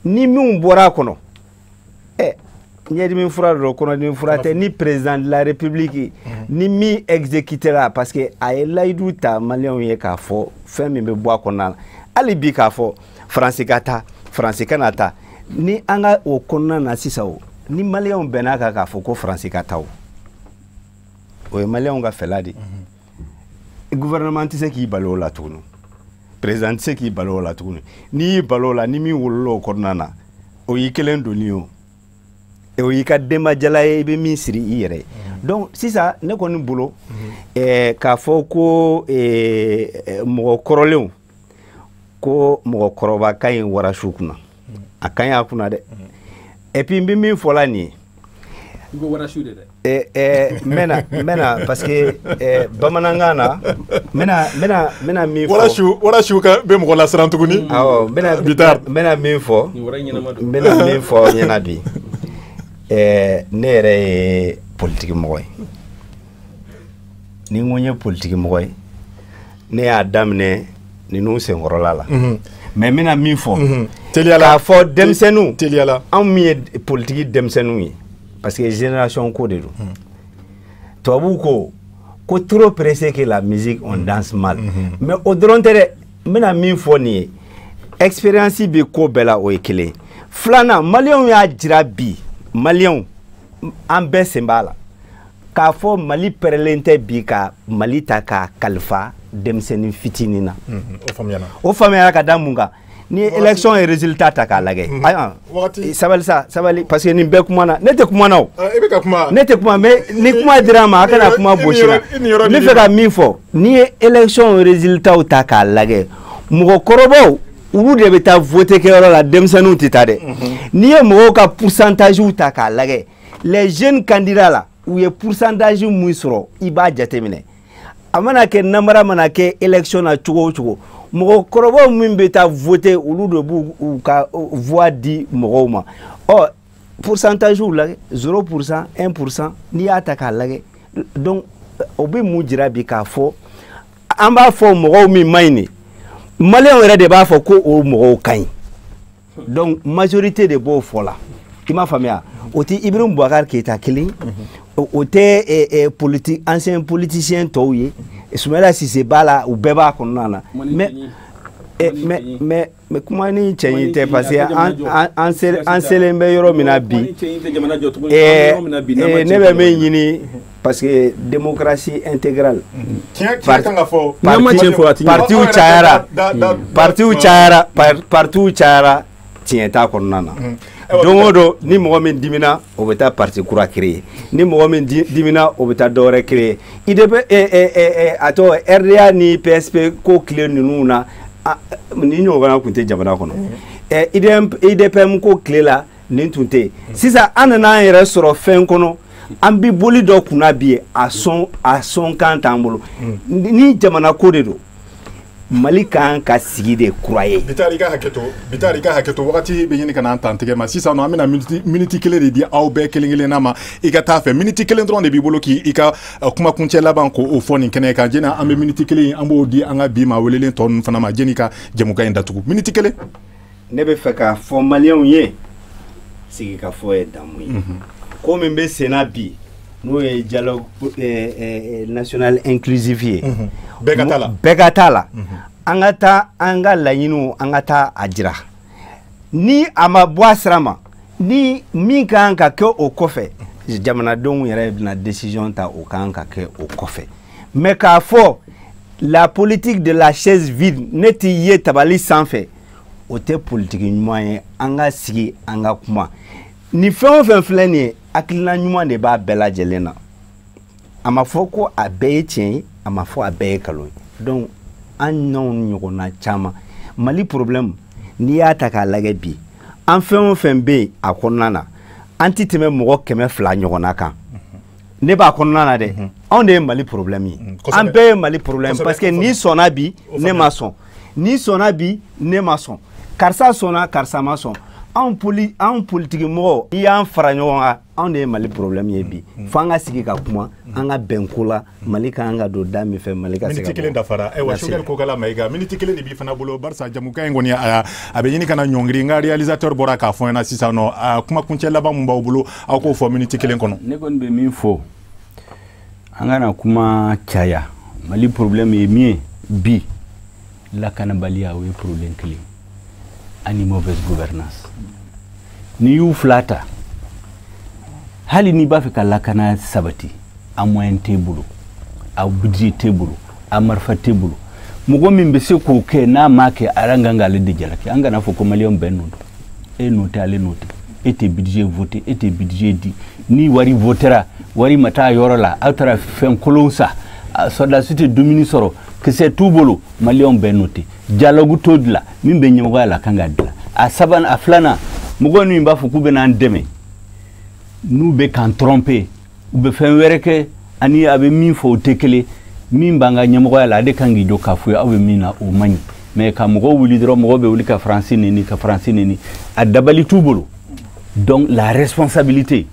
ni minnu bɔra a kɔnɔ, ɲɛdimi fura don, kɔnɔdimi fura tɛ. Ni président de la république ni min exécuté la, parce que a ye layidu ta maliyɛnw ye k'a fɔ fɛn min bɛ bɔ a kɔnɔna na, hali bi k'a fɔ Faransi ka taa, Faransi kana taa, ni an ka o kɔnɔna na sisan, o ni maliyɛnw bɛn'a kan k'a fɔ ko Faransi ka taa, o ye maliyɛnw ka fɛla de ye. Gouvernement tɛ se k'i bali o la tuguni, président tɛ se k'i bali o la tuguni. N'i y'i bali o la, ni min wolola o kɔnɔna na, o y'i kelen donni ye, o y'i ka denbajala ye, i bɛ min siri i yɛrɛ ye. Donc sisan ne kɔni bolo, k'a fɔ ko mɔgɔ kɔrɔlenw ko mɔgɔkɔrɔba ka ɲi warasu kunna, a ka ɲi a kunna dɛ. Et puis n bɛ min fɔ la nin ye, I ko warasu de dɛ. N bɛna parce que bamanankan na, n bɛna min fɔ. Warasiw ka bɛ mɔgɔ lasiran tuguni. Awɔ, n bɛna Bitar. n bɛna min fɔ Nin wara ɲɛnama don. n bɛna min fɔ aw ɲɛna bi, ne yɛrɛ ye politiki mɔgɔ ye. Ni n ko n ye politiki mɔgɔ ye, ne y'a daminɛ ninnu senkɔrɔla la. Mais n bɛna min fɔ, Teliyala. k'a fɔ denmisɛnninw, Teliyala. anw min ye politiki denmisɛnninw ye, parce que génération ko de don. Tubabuw ko trop pressé que la musique, on danse mal. Mais o dɔrɔn tɛ dɛ, n bɛna min fɔ nin ye, expérience bɛ ko bɛɛ la, o ye kelen ye. Filanan, maliyɛnw y'a jira bi, maliyɛnw an bɛɛ sen b'a la k'a fɔ Mali pɛrɛlen tɛ bi ka Mali ta k'a kalifa denmisɛnnin fitinin na. O faamuyana. O faamuyara ka da mun kan? Ni ye élection ye résultat ta k'a lajɛ, ayiwa, sabali sa, sabali, parce que nin bɛɛ kuma na, ne tɛ kuma na o. E bɛ ka kuma. Ne tɛ kuma, mais ni kuma dira n ma, a kana kuma gosi la. I nin yɔrɔ N bɛ fɛ ka min fɔ, n'i ye élection résultat ta k'a lajɛ, mɔgɔkɔrɔbaw olu de bɛ taa voter kɛyɔrɔ la, denmisɛnninw tɛ taa dɛ. N'i ye mɔgɔw ka pourcentage ta k'a lajɛ, les jeunes candidats la, u ye pourcentage mun sɔrɔ, i b'a jateminɛ. A mana kɛ namara, mana kɛ élection na cogo o cogo, mɔgɔkɔrɔbaw min bɛ taa voter, olu de b'u u ka voix di mɔgɔw ma. Ɔ pourcentage lajɛ, 0%, 1%, n'i y'a ta k'a lajɛ, donc o bɛ mun jira bi? K'a fɔ an b'a fɔ mɔgɔw min man ɲi nin, maliyɛnw yɛrɛ de b'a fɔ ko o mɔgɔw ka ɲi. Donc majorité de b'o fɔ la, i m'a faamuya? O tɛ Ibrahim Boubacar Keïta kelen, o tɛ politique ancien politicien tɔw ye, Soumaïla Cissé b'a la, u bɛɛ b'a kɔnɔna na. Mais kuma ni cɛɲi tɛ, parce que an selen bɛ yɔrɔ min na bi, ne bɛ min ɲini, parce que démocratie intégrale, Tiɲɛ kan ka fɔ. partiw cayara, partiw cayara, partiw cayara, tiɲɛ t'a kɔnɔna na. Don o don, ni mɔgɔ min dimina, o bɛ taa parti kura créer, ni mɔgɔ min dimina, o bɛ taa dɔ wɛrɛ créer. IDP, a tɔgɔ RDA ni PSP ko tile ninnu na, nin ɲɔgɔnna tun tɛ jamana kɔnɔ. IDM, IDPM ko tile la, nin tun tɛ yen. Sisan an nana an yɛrɛ sɔrɔ fɛn kɔnɔ, an bɛ boli dɔ kunna bi, a sɔn kan t'an bolo. Ni jamana ko de don, Mali kan ka sigi de kura ye. Bitari, i ka hakɛ to, Bitari, i ka hakɛ to, wagati bɛ ɲini ka n'an tantigɛ ma. Sisan nɔ, an bɛna miniti kelen de di aw bɛɛ kelen kelenna ma. I ka taa fɛ, miniti kelen dɔrɔn de b'i bolo k'i ka kumakuncɛ laban k'o fɔ nin kɛnɛ kan. Jɛnɛ, an bɛ miniti kelen, an b'o di an ka bi maa welelen tɔ ninnu fana ma jɛn'i ka jɛmukan in datugu. Miniti kelen. Ne bɛ fɛ k'a fɔ maliyɛnw ye, sigikafɔ ye damu ye. Ko min bɛ sen na bi, n'o ye dialogue national inclusif ye, Bɛɛ ka taa la. Bɛɛ ka taa la. An ka taa an ka laɲiniw, an ka taa a jira. Ni a ma bɔ a sira ma, ni min ka kan ka kɛ o kɔfɛ, jamanadenw yɛrɛ bɛna décision ta, o ka kan ka kɛ o kɔfɛ. Mais k'a fɔ la politique de la chaise vide, ne t'i ye tabali sanfɛ. O tɛ politiki ɲuman ye. An ka sigi, an ka kuma. Nin fɛn o fɛn filɛ nin ye, hakilina ɲuman de b'a bɛɛ lajɛlen na. A ma fɔ ko a bɛɛ ye tiɲɛ ye, a ma fɔ a bɛɛ ye nkalon ye. Donc an n'anw ɲɔgɔnna caman, Mali problème, n'i y'a ta k'a lajɛ bi, an fɛn o fɛn bɛ yen a kɔnɔna na, an ti tɛmɛ mɔgɔ 200 ɲɔgɔnna kan. Ne b'a kɔnɔna na dɛ, anw de ye Mali problème ye. An bɛɛ ye Mali problème, parce que n'i sɔnna bi, ne ma sɔn, n'i sɔnna bi, ne ma sɔn, karisa sɔnna, karisa ma sɔn. Anw poli, anw politiki mɔgɔw, n'i y'an fara ɲɔgɔn kan, anw de ye Mali problème ye bi. Fo an ka sigi ka kuma, an ka bɛn ko la. Mali ka kan ka don da min fɛ, Mali ka se ka Miniti kelen dafara. Ayiwa, Choguel Kokala Mayiga, miniti kelen de b'i fana bolo, barisa jamukan in kɔni a bɛ ɲini ka na ɲɔngiri. N ka réalisateur bɔra k'a fɔ n ɲɛna sisan nɔ. Kuma kuncɛ laban mun b'aw bolo, aw k'o fɔ miniti kelen kɔnɔ. Ne kɔni bɛ min fɔ, an kana kuma caya. Mali problème ye min ye bi, lakanabaliya, o ye problème kelen, ani mauvaise gouvernance. N'i y'u fila ta, hali n'i b'a fɛ ka lakana sabati, a moyen t'e bolo, a budget t'e bolo, a marifa t'e bolo. Mɔgɔ min bɛ se k'o kɛ, n'a m'a kɛ, a yɛrɛ kan k'ale de jalaki. An kana fɔ ko maliyɛnw bɛɛ nɔ don. E nɔ tɛ, ale nɔ tɛ. E tɛ budget voté, e tɛ budget di. Ni wari votera, wari ma taa yɔrɔ la, aw taara fɛn kolon san, sɔrɔdasi tɛ dumuni sɔrɔ, kisɛ t'u bolo, maliyɛnw bɛɛ nɔ tɛ. Dialogue t'o dilan. Min bɛ ɲɛmɔgɔya la, kan ka dilan. A sabanan, a filanan, mɔgɔ min b'a fɔ k'u bɛ n'an dɛmɛ, n'u bɛ k'an tromper, u bɛ fɛn wɛrɛ kɛ, ani a bɛ min fɔ, o tɛ kelen. Min b'an ka ɲɛmɔgɔya la, ale kan k'i jɔ k'a fɔ ye aw bɛ min na, o man ɲi. Mais ka mɔgɔw wuli dɔrɔn, mɔgɔw bɛ wuli ka Faransi neni, ka Faransi neni, a dabali t'u bolo. Donc la responsabilité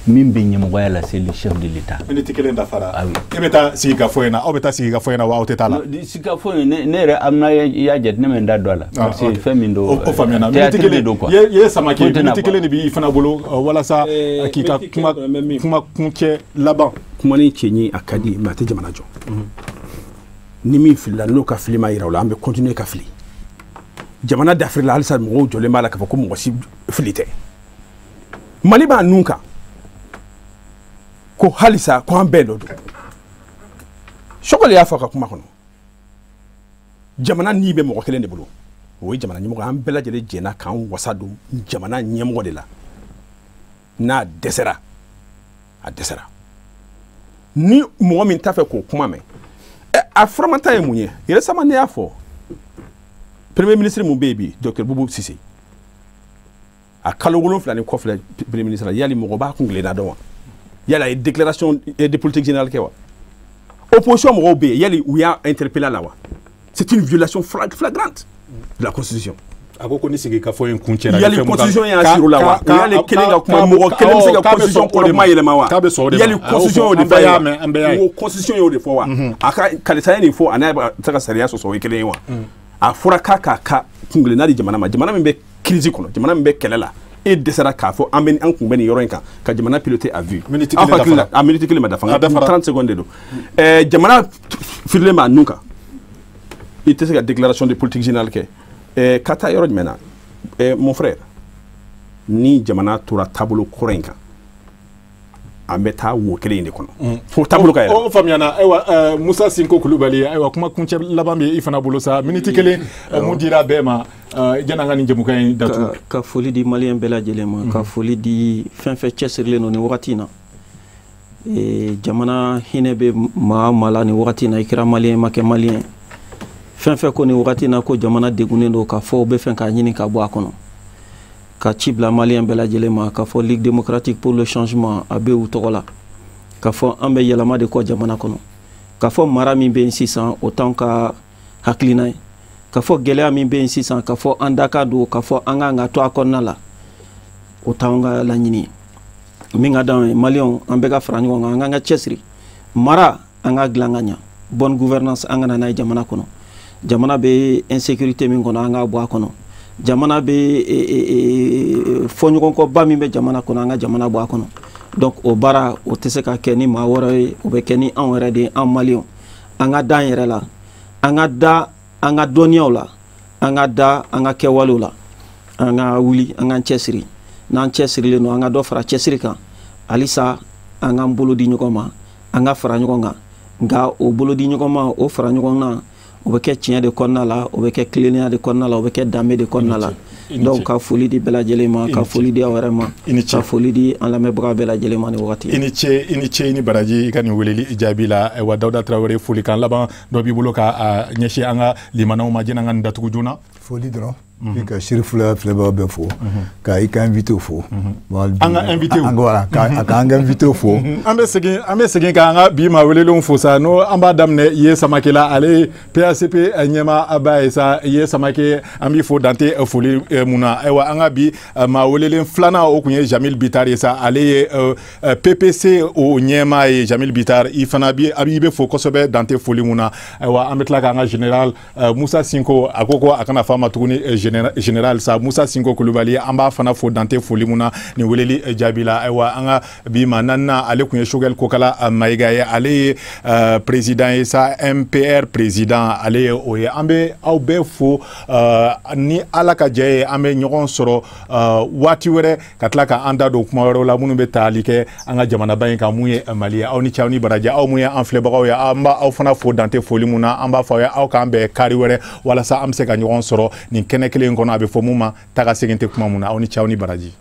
min bɛ ɲɛmɔgɔya la, c'est le chef de l'État. Miniti kelen dafara. Ah oui. E bɛ taa sigikafɔ in na, aw bɛ taa sigikafɔ in na wa, aw tɛ taa la? Sigikafɔ in, ne yɛrɛ amina, i y'a jate, ne bɛ n da don a la, parce que fɛn min don, o faamuyana. Miniti théâtre de kelen don quoi. Ye Samake, Foyi tɛna miniti bɔ. kelen de b'i fana bolo walasa k'i ka miniti kuma kelen kɔnɔ, n bɛ min fɔ. Kuma kuncɛ laban. Kuma ni cɛɲi, a ka di, mais a tɛ jamana jɔ. Ni min filila, n'o ka fili ma yira o la, an bɛ continuer ka fili. Jamana dafirila halisa, mɔgɔw jɔlen b'a la k'a fɔ ko mɔgɔ si fili tɛ. Mali b'a nun kan ko halisa ko an bɛɛ dɔ don. Choguel y'a fɔ a ka kuma kɔnɔ, jamana ni bɛ mɔgɔ kelen de bolo, o ye jamana ɲɛmɔgɔ. An bɛɛ lajɛlen jɛnna k'an wasa don jamana ɲɛmɔgɔ de la. N'a dɛsɛra, a dɛsɛra. Ni mɔgɔ min t'a fɛ k'o kuma mɛn, a furamata ye mun ye? Récemment, ne y'a fɔ, premier ministre mun bɛ yen bi, docteur Boubou Cissé, a kalo 7 ni kɔfilɛ premier ministre la, yali mɔgɔ b'a kun tilenna dɔn wa? Yali a ye déclaration de politique générale kɛ wa? Opposition mɔgɔw bɛ yen, yali u y'a interpellé la wa? C'est une violation flagrante de la constitution. A ko ni sigikafɔ in kuncɛra, Yali constitution y'a siri o la wa? O y'ale kelen ka kuma, mɔgɔ kelen bɛ se ka constitution kɔrɔ kuma yɛlɛma wa? K'a bɛ sɔn o de ma. Yali constitution y'o de An bɛɛ fɔ y'a wa? mɛn, an bɛɛ y'a ye. N ko constitution y'o de fɔ wa? A ka karisa ye nin fɔ, a n'a bɛ se ka sariya sɔsɔ, o ye kelen ye wa? A fɔra k'a k'a ka kunkilenna di jamana ma, jamana min bɛ crise kɔnɔ, jamana min bɛ kɛlɛ la. E dɛsɛra k'a fɔ an bɛ an kun bɛ nin yɔrɔ in kan ka jamana piloter à vue. Miniti Aw kelen hakili la, dafara. a miniti kelen ma dafa. A dafara. 30 secondes de don. Jamana firilen b'a nun kan, i tɛ se ka déclaration de politique générale kɛ. Ka taa yɔrɔ jumɛn na? Mon frère, ni jamana tora taabolo kɔrɔ in kan, an bɛ taa wo kelen in de kɔnɔ fo taabolo ka yɛlɛma. O faamuyana. Ayiwa, Musa Sinko Kulubali, ayiwa, kuma kuncɛ laban bɛ i fana bolo sa, miniti kelen. Mun dira bɛɛ ma janni an ka nin jɛmukan in datugu? Ka foli di maliyɛn bɛɛ lajɛlen ma, ka foli di fɛn fɛn cɛsirilen don nin wagati in na. Jamana hinɛ bɛ maa o maa la nin wagati in na, i kɛra maliyɛn, i ma kɛ maliyɛn, fɛn fɛn ko nin wagati in na ko jamana degunnen don, k'a fɔ u bɛ fɛ k'a ɲini ka bɔ a kɔnɔ, ka ci bila maliyɛn bɛɛ lajɛlen ma k'a fɔ Ligue démocratique pour le changement, a bɛ u tɔgɔ la, k'a fɔ an bɛ yɛlɛma de kɔ jamana kɔnɔ, k'a fɔ mara min bɛ yen sisan, o t'anw ka hakilina ye, k'a fɔ gɛlɛya min bɛ yen sisan, k'a fɔ an da ka don, k'a fɔ an kan ka to a kɔnɔna la, o t'anw ka laɲini ye. Min ka d'anw ye, maliyɛnw, an bɛɛ ka fara ɲɔgɔn kan, an k'an ka cɛsiri, mara an ka dilan ka ɲa, bonne gouvernance an ka na n'a ye jamana kɔnɔ. Jamana bɛ insécurité min kɔnɔ, an k'a bɔ a kɔnɔ. Jamana bɛ fɔɲɔgɔnkɔba min bɛ jamana kɔnɔ, an ka jamana bɔ a kɔnɔ. Donc o baara, o tɛ se ka kɛ ni maa wɛrɛ ye, o bɛ kɛ ni anw yɛrɛ de ye, an maliyɛnw. An ka da an yɛrɛ la, an ka da an ka dɔnniyaw la, an ka da an ka kɛwalew la, an ka wuli, an k'an cɛsiri. N'an cɛsirilen don, an ka dɔ fara cɛsiri kan halisa, an k'an bolo di ɲɔgɔn ma, an ka fara ɲɔgɔn kan. Nka o bolo di ɲɔgɔn ma, o fara ɲɔgɔn kan, O bɛ kɛ tiɲɛ de kɔnɔna la, o bɛ kɛ tilennenya de kɔnɔna la, o bɛ kɛ danbe de kɔnɔna la. Donc ka foli di bɛɛ lajɛlen ma, ka foli di aw yɛrɛ ma, ka foli di an lamɛnbaga bɛɛ lajɛlen ma nin wagati. I ni ce, i ni ce, i ni baraji i ka nin weleli jaabi la. Ayiwa, Dawuda Tarawele, folikan laban dɔ b'i bolo ka ɲɛsin an ka limanaw ma, jɛn'an ka nin datugu joona? Foli dɔrɔn, puis ka Sirifula filɛbagaw bɛɛ fo, ka i ka invité fo. An ka invité. Voilà, ka an ka invité fo. An bɛ segin k'an ka bi maa welelenw fo sa. N'o an b'a daminɛ Iye Samake la, ale ye PACP ɲɛmaaba ye sa. Iye Samake, an b'i fo dante foli mun na. Ayiwa, an ka bi maa welelen filanan, o tun ye Jamil Bitar ye sa, ale ye PPC o ɲɛmaa ye. Jamil Bitar, i fana bi i bɛ fo kosɛbɛ dante foli mun na. Ayiwa, an bɛ tila k'an ka général Musa Sinko, a ko ko a kana f'a ma tuguni général sa, Musa Sinko Kulubali, an b'a fana fo dante foli mun na nin weleli jaabi la. Ayiwa, an ka bi maa naaninan, ale tun ye Choguel Kokala Mayiga ye, ale ye président ye sa, MPR président, ale ye o ye. An bɛ aw bɛɛ fo. Ni Ala ka jɛ ye, an bɛ ɲɔgɔn sɔrɔ waati wɛrɛ ka tila k'an da don kuma wɛrɛw la minnu bɛ taali kɛ an ka jamanaba in kan, mun ye Mali ye. Aw ni ce, aw ni baraji. Aw mun ye an filɛbagaw ye, an b'aw fana fo dante foli mun na. An b'a fɔ aw ye, aw k'an bɛn kari wɛrɛ walasa an bɛ se ka ɲɔgɔn sɔrɔ nin kɛnɛ kelen in kɔnɔ, a bɛ fɔ mun ma taga segin tɛ kuma mun na. Aw ni ce, aw ni baraji.